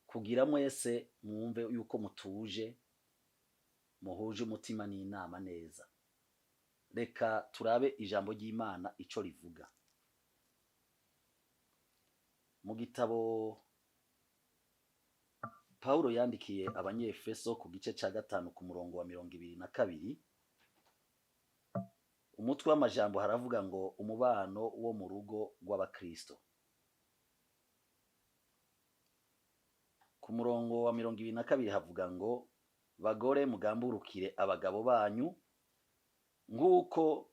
kugira mwese mwumve yuko mutuje, muhuje umutima n'inama neza. Reka turabe ijambo ry'Imana ico rivuga mu gitabo Paulo yandikiye Abanyefeso ku gice ca 5 ku murongo wa 22. Umutwe w'amajambo haravuga ngo umubano wo mu rugo rw'abakristo. Ku murongo wa 22 havuga ngo bagore mugamburukire abagabo banyu nk'uko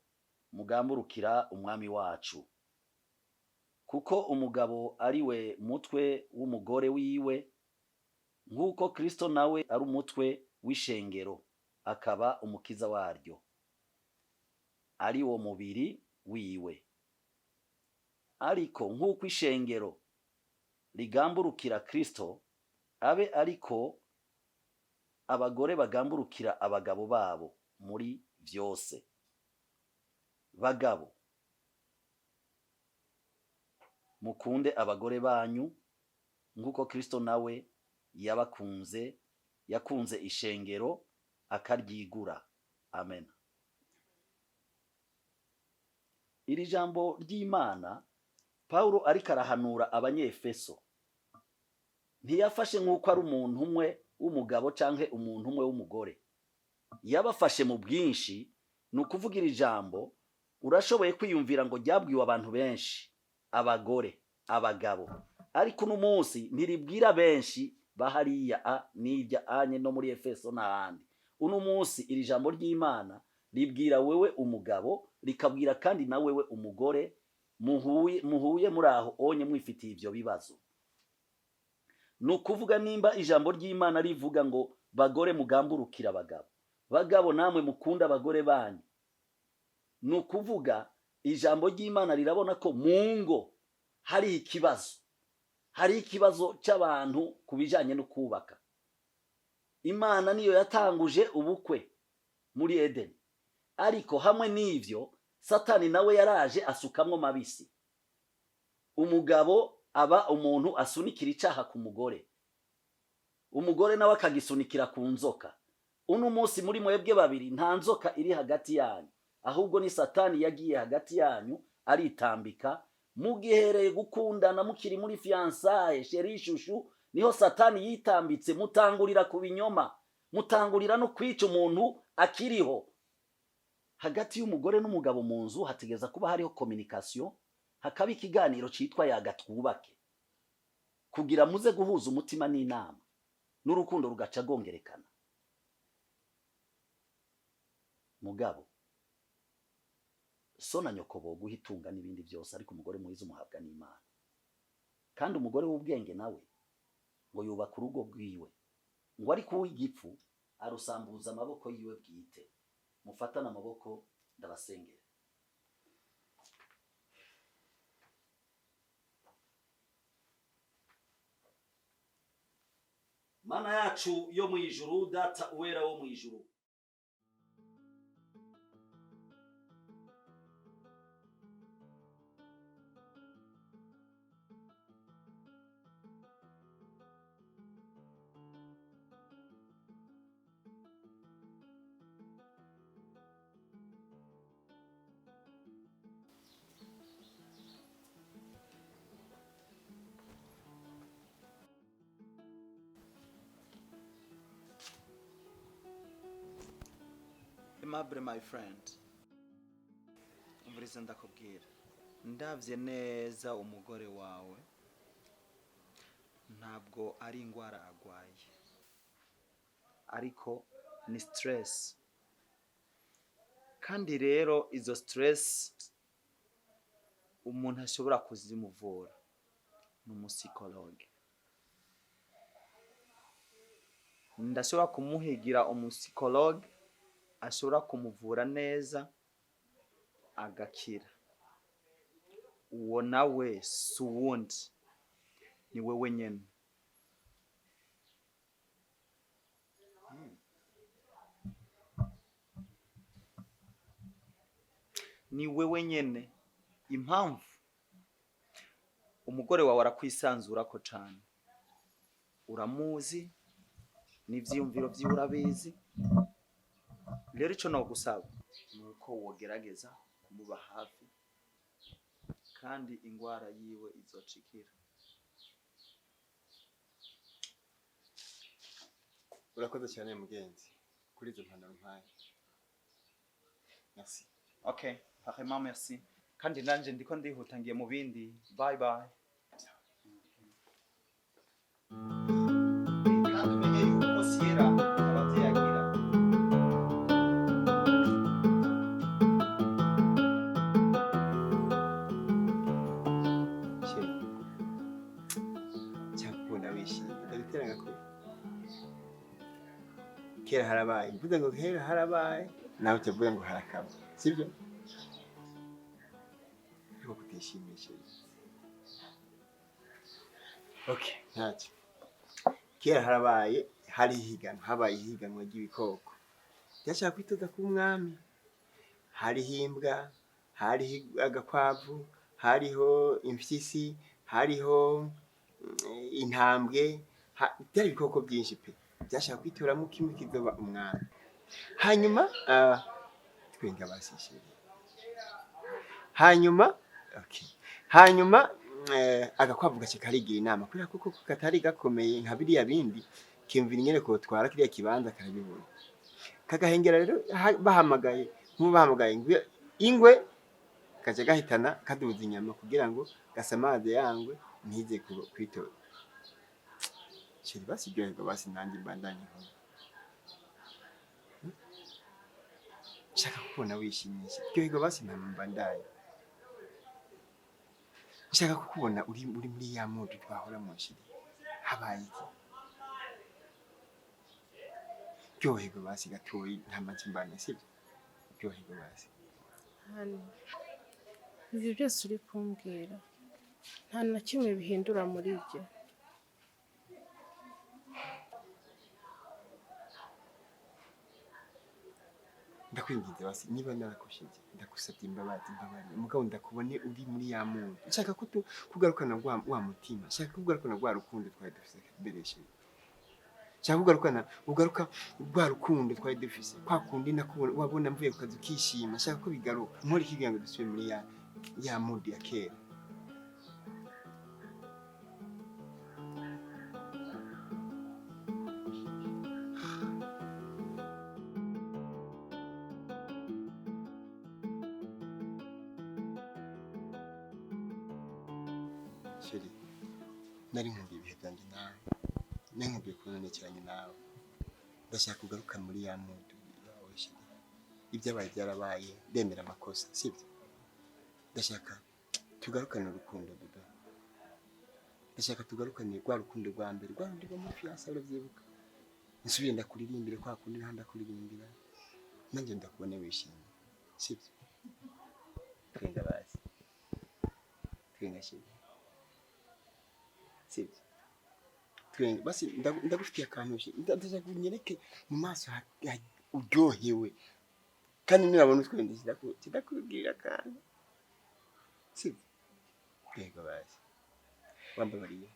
mugamburukira umwami wacu, kuko umugabo ari we mutwe w'umugore wiwe, nk'uko Kristo nawe ari umutwe w'ishengero akaba umukiza waryo, ari wo mubiri wiwe. Ariko nk'uko ishengero rigamburukira Kristo, abe ariko abagore bagamburukira abagabo babo muri vyose. Bagabo, mukunde abagore banyu nk'uko Kristo nawe Yabakunze, yakunze ishengero akaryigura. Amen. Iri jambo ry'Imana Paulo ariko arahanura Abanyefeso, ntiyafashe nk'uko ari umuntu umwe w'umugabo canke umuntu umwe w'umugore, yabafashe mu bwinshi. Ni ukuvuga iri jambo urashoboye kwiyumvira ngo ryabwiwe abantu benshi, abagore, abagabo, ariko uno munsi ntiribwira benshi bahariya a n'irya anye no muri Efeso n'ahandi. Uno munsi iri jambo ry'Imana ribwira wewe umugabo, rikabwira kandi na wewe umugore muhuye muri aho onye mwifitiye ivyo bibazo. Ni ukuvuga nimba ijambo ry'Imana rivuga ngo bagore mugamburukira abagabo, bagabo namwe mukunda abagore banyu, ni ukuvuga ijambo ry'Imana rirabona ko mu ngo hari ikibazo, hari ikibazo cy'abantu ku bijanye no kubaka. Imana niyo yatanguje ubukwe muri Edeni, ariko hamwe n'ivyo Satani nawe yaraje asukamwo mabisi. Umugabo aba umuntu asunikira icaha ku mugore, umugore nawe akagisunikira ku nzoka. Uno munsi muri mwebwe babiri nta nzoka iri hagati yanyu, ahubwo ni Satani yagiye hagati yanyu aritambika. Mugihereye gukundana mukiri muri fiançailles, chéri chouchou, niho Satani yitambitse, mutangurira ku binyoma, mutangurira no kwica umuntu akiriho. Hagati y'umugore n'umugabo mu nzu hategeza kuba hariho communication, hakaba ikiganiro citwa yagatwubake, kugira muze guhuza umutima n'inama, n'urukundo rugaca rwongerekana. Mugabo so na nyoko boguha itunga n'ibindi byose, ariko umugore mwiza umuhabwa n'Imana. Kandi umugore w'ubwenge nawe ngo yubaka urugo rwiwe, ngo ariko uw'igipfu arusambuza amaboko yiwe bwite. Mufatane amaboko, ndabasengera. Mana yacu yo mu ijuru, Data uwera wo mu ijuru, Aimable my friend, umviriza ndakubwira, ndavye neza umugore wawe ntabwo ari ingwara agwaye, ariko ni stress. Kandi rero izo stress umuntu ashobora kuzimuvura ni umupsychologue. Ndashobora kumuhigira umupsychologue ashobora kumuvura neza agakira. Uwo nawe si uwundi, ni wewe nyene. Ni wewe nyene. Impamvu umugore wawe arakwisanzurako cane, uramuzi n'ivyiyumviro vyiwe urabizi. Rero ico nogusaba ni uko wogerageza kumuba hafi, kandi ingwara yiwe izocikira. Urakoze cyane mugenzi kuri izo mpanuro mpaye. Merci. Okay, vraiment merci. Kandi nanje ndiko ndihuta ngiye mu bindi. Bye bye. Kandi umenye yuko Sierra abavyeyi agira. Chérie, cyakunda wishimye ndabitera gakuru. Kera harabaye, mvuze ngo kera harabaye, nawe utavuga ngo harakaba, sibyo? Ariko kutishimishije. Okay, ntacyo. Kera harabaye, hari ihiganwa, habaye ihiganwa ry'ibikoko. Byashaka kwitoza ku mwami. Hariho imbwa, hariho agakwavu, hariho impyisi, hariho intambwe, Byari ibikoko byinshi pe, byashaka kwitoramo kimwe kizoba umwami. Hanyuma twenga basishije. Hanyuma okay. Hanyuma agakwavu gace karigira inama kubera ko koko katari gakomeye nka biriya bindi, kiyumvira ingene kotwara kiriya kibanza karabibona. Kagahengera rero bahamagaye, nk'ubu bahamagaye ingwe kaca gahitana kaduza inyama kugira ngo gasamaze yangwe ntize kwitora. Chéri basi ryoherwa basi nanjye mbandanye inkuru. Nshaka kukubona wishimye, ryoherwa basi nta mbandanye. Nshaka kukubona uri muri ya mood twahora mu nshiri. Habaye iki? Ryoherwa basi gatoyi nta make mbandanye, sibyo? Ryoherwa basi. Hano ibyo byose uri kumbwira nta na kimwe bihindura muri ibyo. Ndakwinginze basi niba narakosheje ndagusabye imbabazi, mbabarira mugabo ndakubone uri muri ya muntu. Nshaka ko kugarukana wa mutima, nshaka kugarukana rwa rukundo twari dufise mbere chéri. Nshaka kugarukana ugaruka rwa rukundo twari dufise kwa kundi nakubona wabona mvuye ku kazi ukishima. Nshaka ko bigaruka nkora iki kugira ngo dusubire muri ya mood ya kera. Chéri, nari nkumbuye ibihe byanjye nawe, nari nkumbuye kubonekeranye nawe. Ndashaka kugaruka muri ya mood yawe chéri. Ibyabaye byarabaye, ndemera amakosa, sibyo? Ndashaka tugarukane urukundo bébé. Ndashaka tugarukane rwa rukundo rwa mbere, rwa rundi rwo muri fiançailles, urabyibuka? Nsubire ndakuririmbire kwa kundi nta ndakuririmbira, nanjye ndakubone wishimye, sibyo? Twenga basi, twenga chéri, sibyo? Twenga basi, ndagufitiye akantu chéri, ndashaka unyereke mu maso uryohewe, kandi nurabona utwende ndakubwira akantu, sibyo? Twenga basi, wambabariye.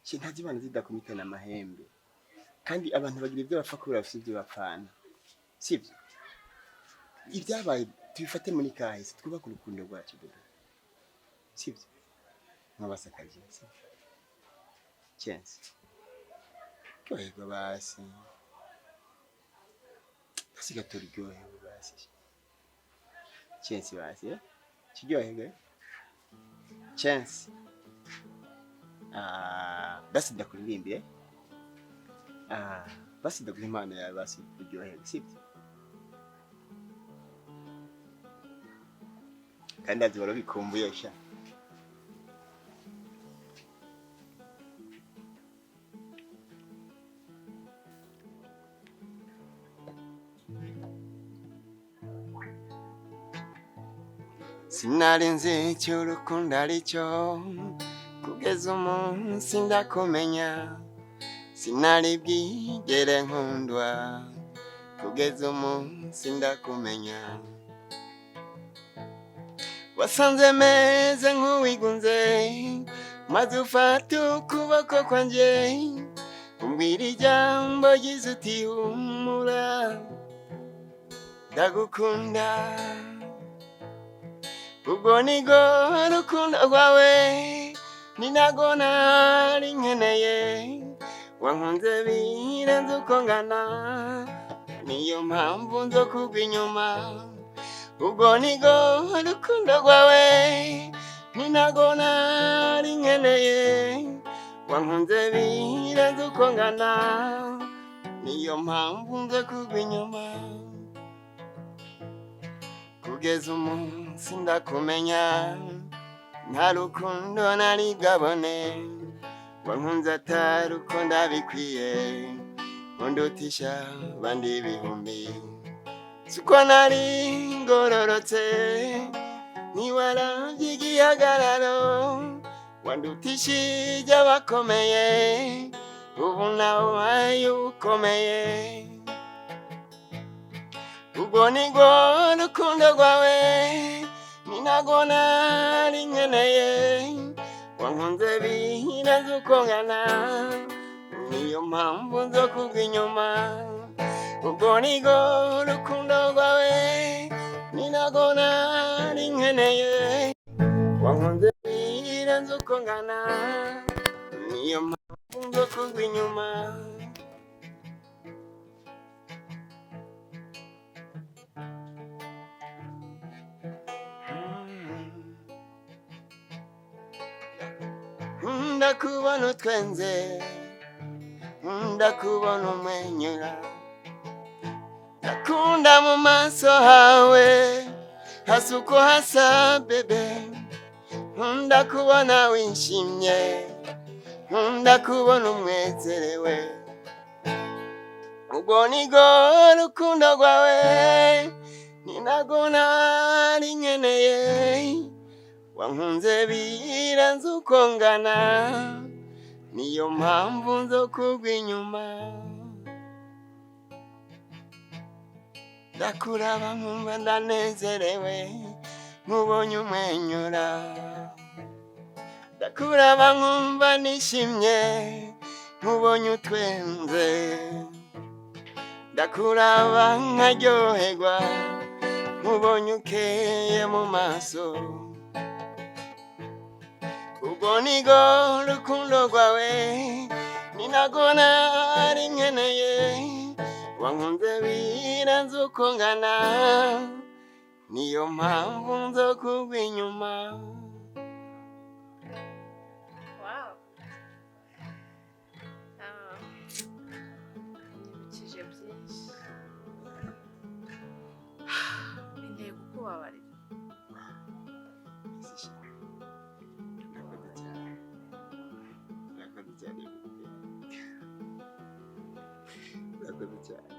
Nta zibana zidakomitana amahembe, kandi abantu bagira ibyo bapfa kubera bafite ibyo bapfana, sibyo? Ibyabaye tubifate muri kahise, twubake urukundo rwacu bébé, sibyo? Nk'abasakaje, sibyo? Chance, ryoherwa basi, basi gato ryoherwa basi, Chance basi, kiryoherwe Chance. Basi ndakuririmbire, basi ndaguha impano yawe basi uryoherwe, sibyo? Kandi ndazi warabikumbuye sha. Sinari nzi icyo urukundo ari cyo kugeza umunsi ndakumenya, sinari bwigere nkundwa kugeza umunsi ndakumenya. Wasanze meze nk'uwigunze maze ufata ukuboko kwanjye umbwira ijambo ryiza uti humura ndagukunda. Ubwo nibwo rukundo rwawe ni narwo nari nkeneye, wankunze birenze uko ngana niyo mpamvu nzo kugwa inyuma. Ubwo nibwo rukundo rwawe ni narwo nari nkeneye, wankunze birenze uko ngana niyo mpamvu nzo kugwa inyuma. Kugeza umunsi ndakumenya nta rukundo nari bwabone, wankunze atari uko ndabikwiye undutisha abandi ibihumbi. Siko nari ngororotse ntiwarabye igihagararo, wandutishije abakomeye ubu nawe ubaye ukomeye. Ubwo nibwo rukundo rwawe ni narwo nari nkeneye, Wankunze birenze uko ngana, niyo mpamvu nzo kugwa inyuma. Ubwo nigo urukundo rwawe ni nago nari nkeneye. Wankunze birenze uko ngana, niyo mpamvu nzo kugwa inyuma. Ndakubona utwenze, ndakubona umwenyura, ndakunda mu maso hawe hasa uko hasa bebe. Ndakubona wishimye, ndakubona umwezerewe. Ubwo nigo rukundo rwawe ni nago nari nkeneye. Wankunze birenze uko ngana, niyo mpamvu nzo kugwa inyuma. Ndakuraba nkumva ndanezerewe, nkubonye umwenyura. Ndakuraba nkumva nishimye, nkubonye utwenze. Ndakuraba nkaryoherwa, nkubonye ukeye mu maso. Ubwo nigo rukundo rwawe ni nago nari nkeneye. Wankunze birenze uko ngana, niyo mpamvu nzo kugwa inyuma. Wow. Ah, nyibukije byinshi. Binteye kukubabarira. Urakoze cyane, urakoze cyane, urakoze cyane.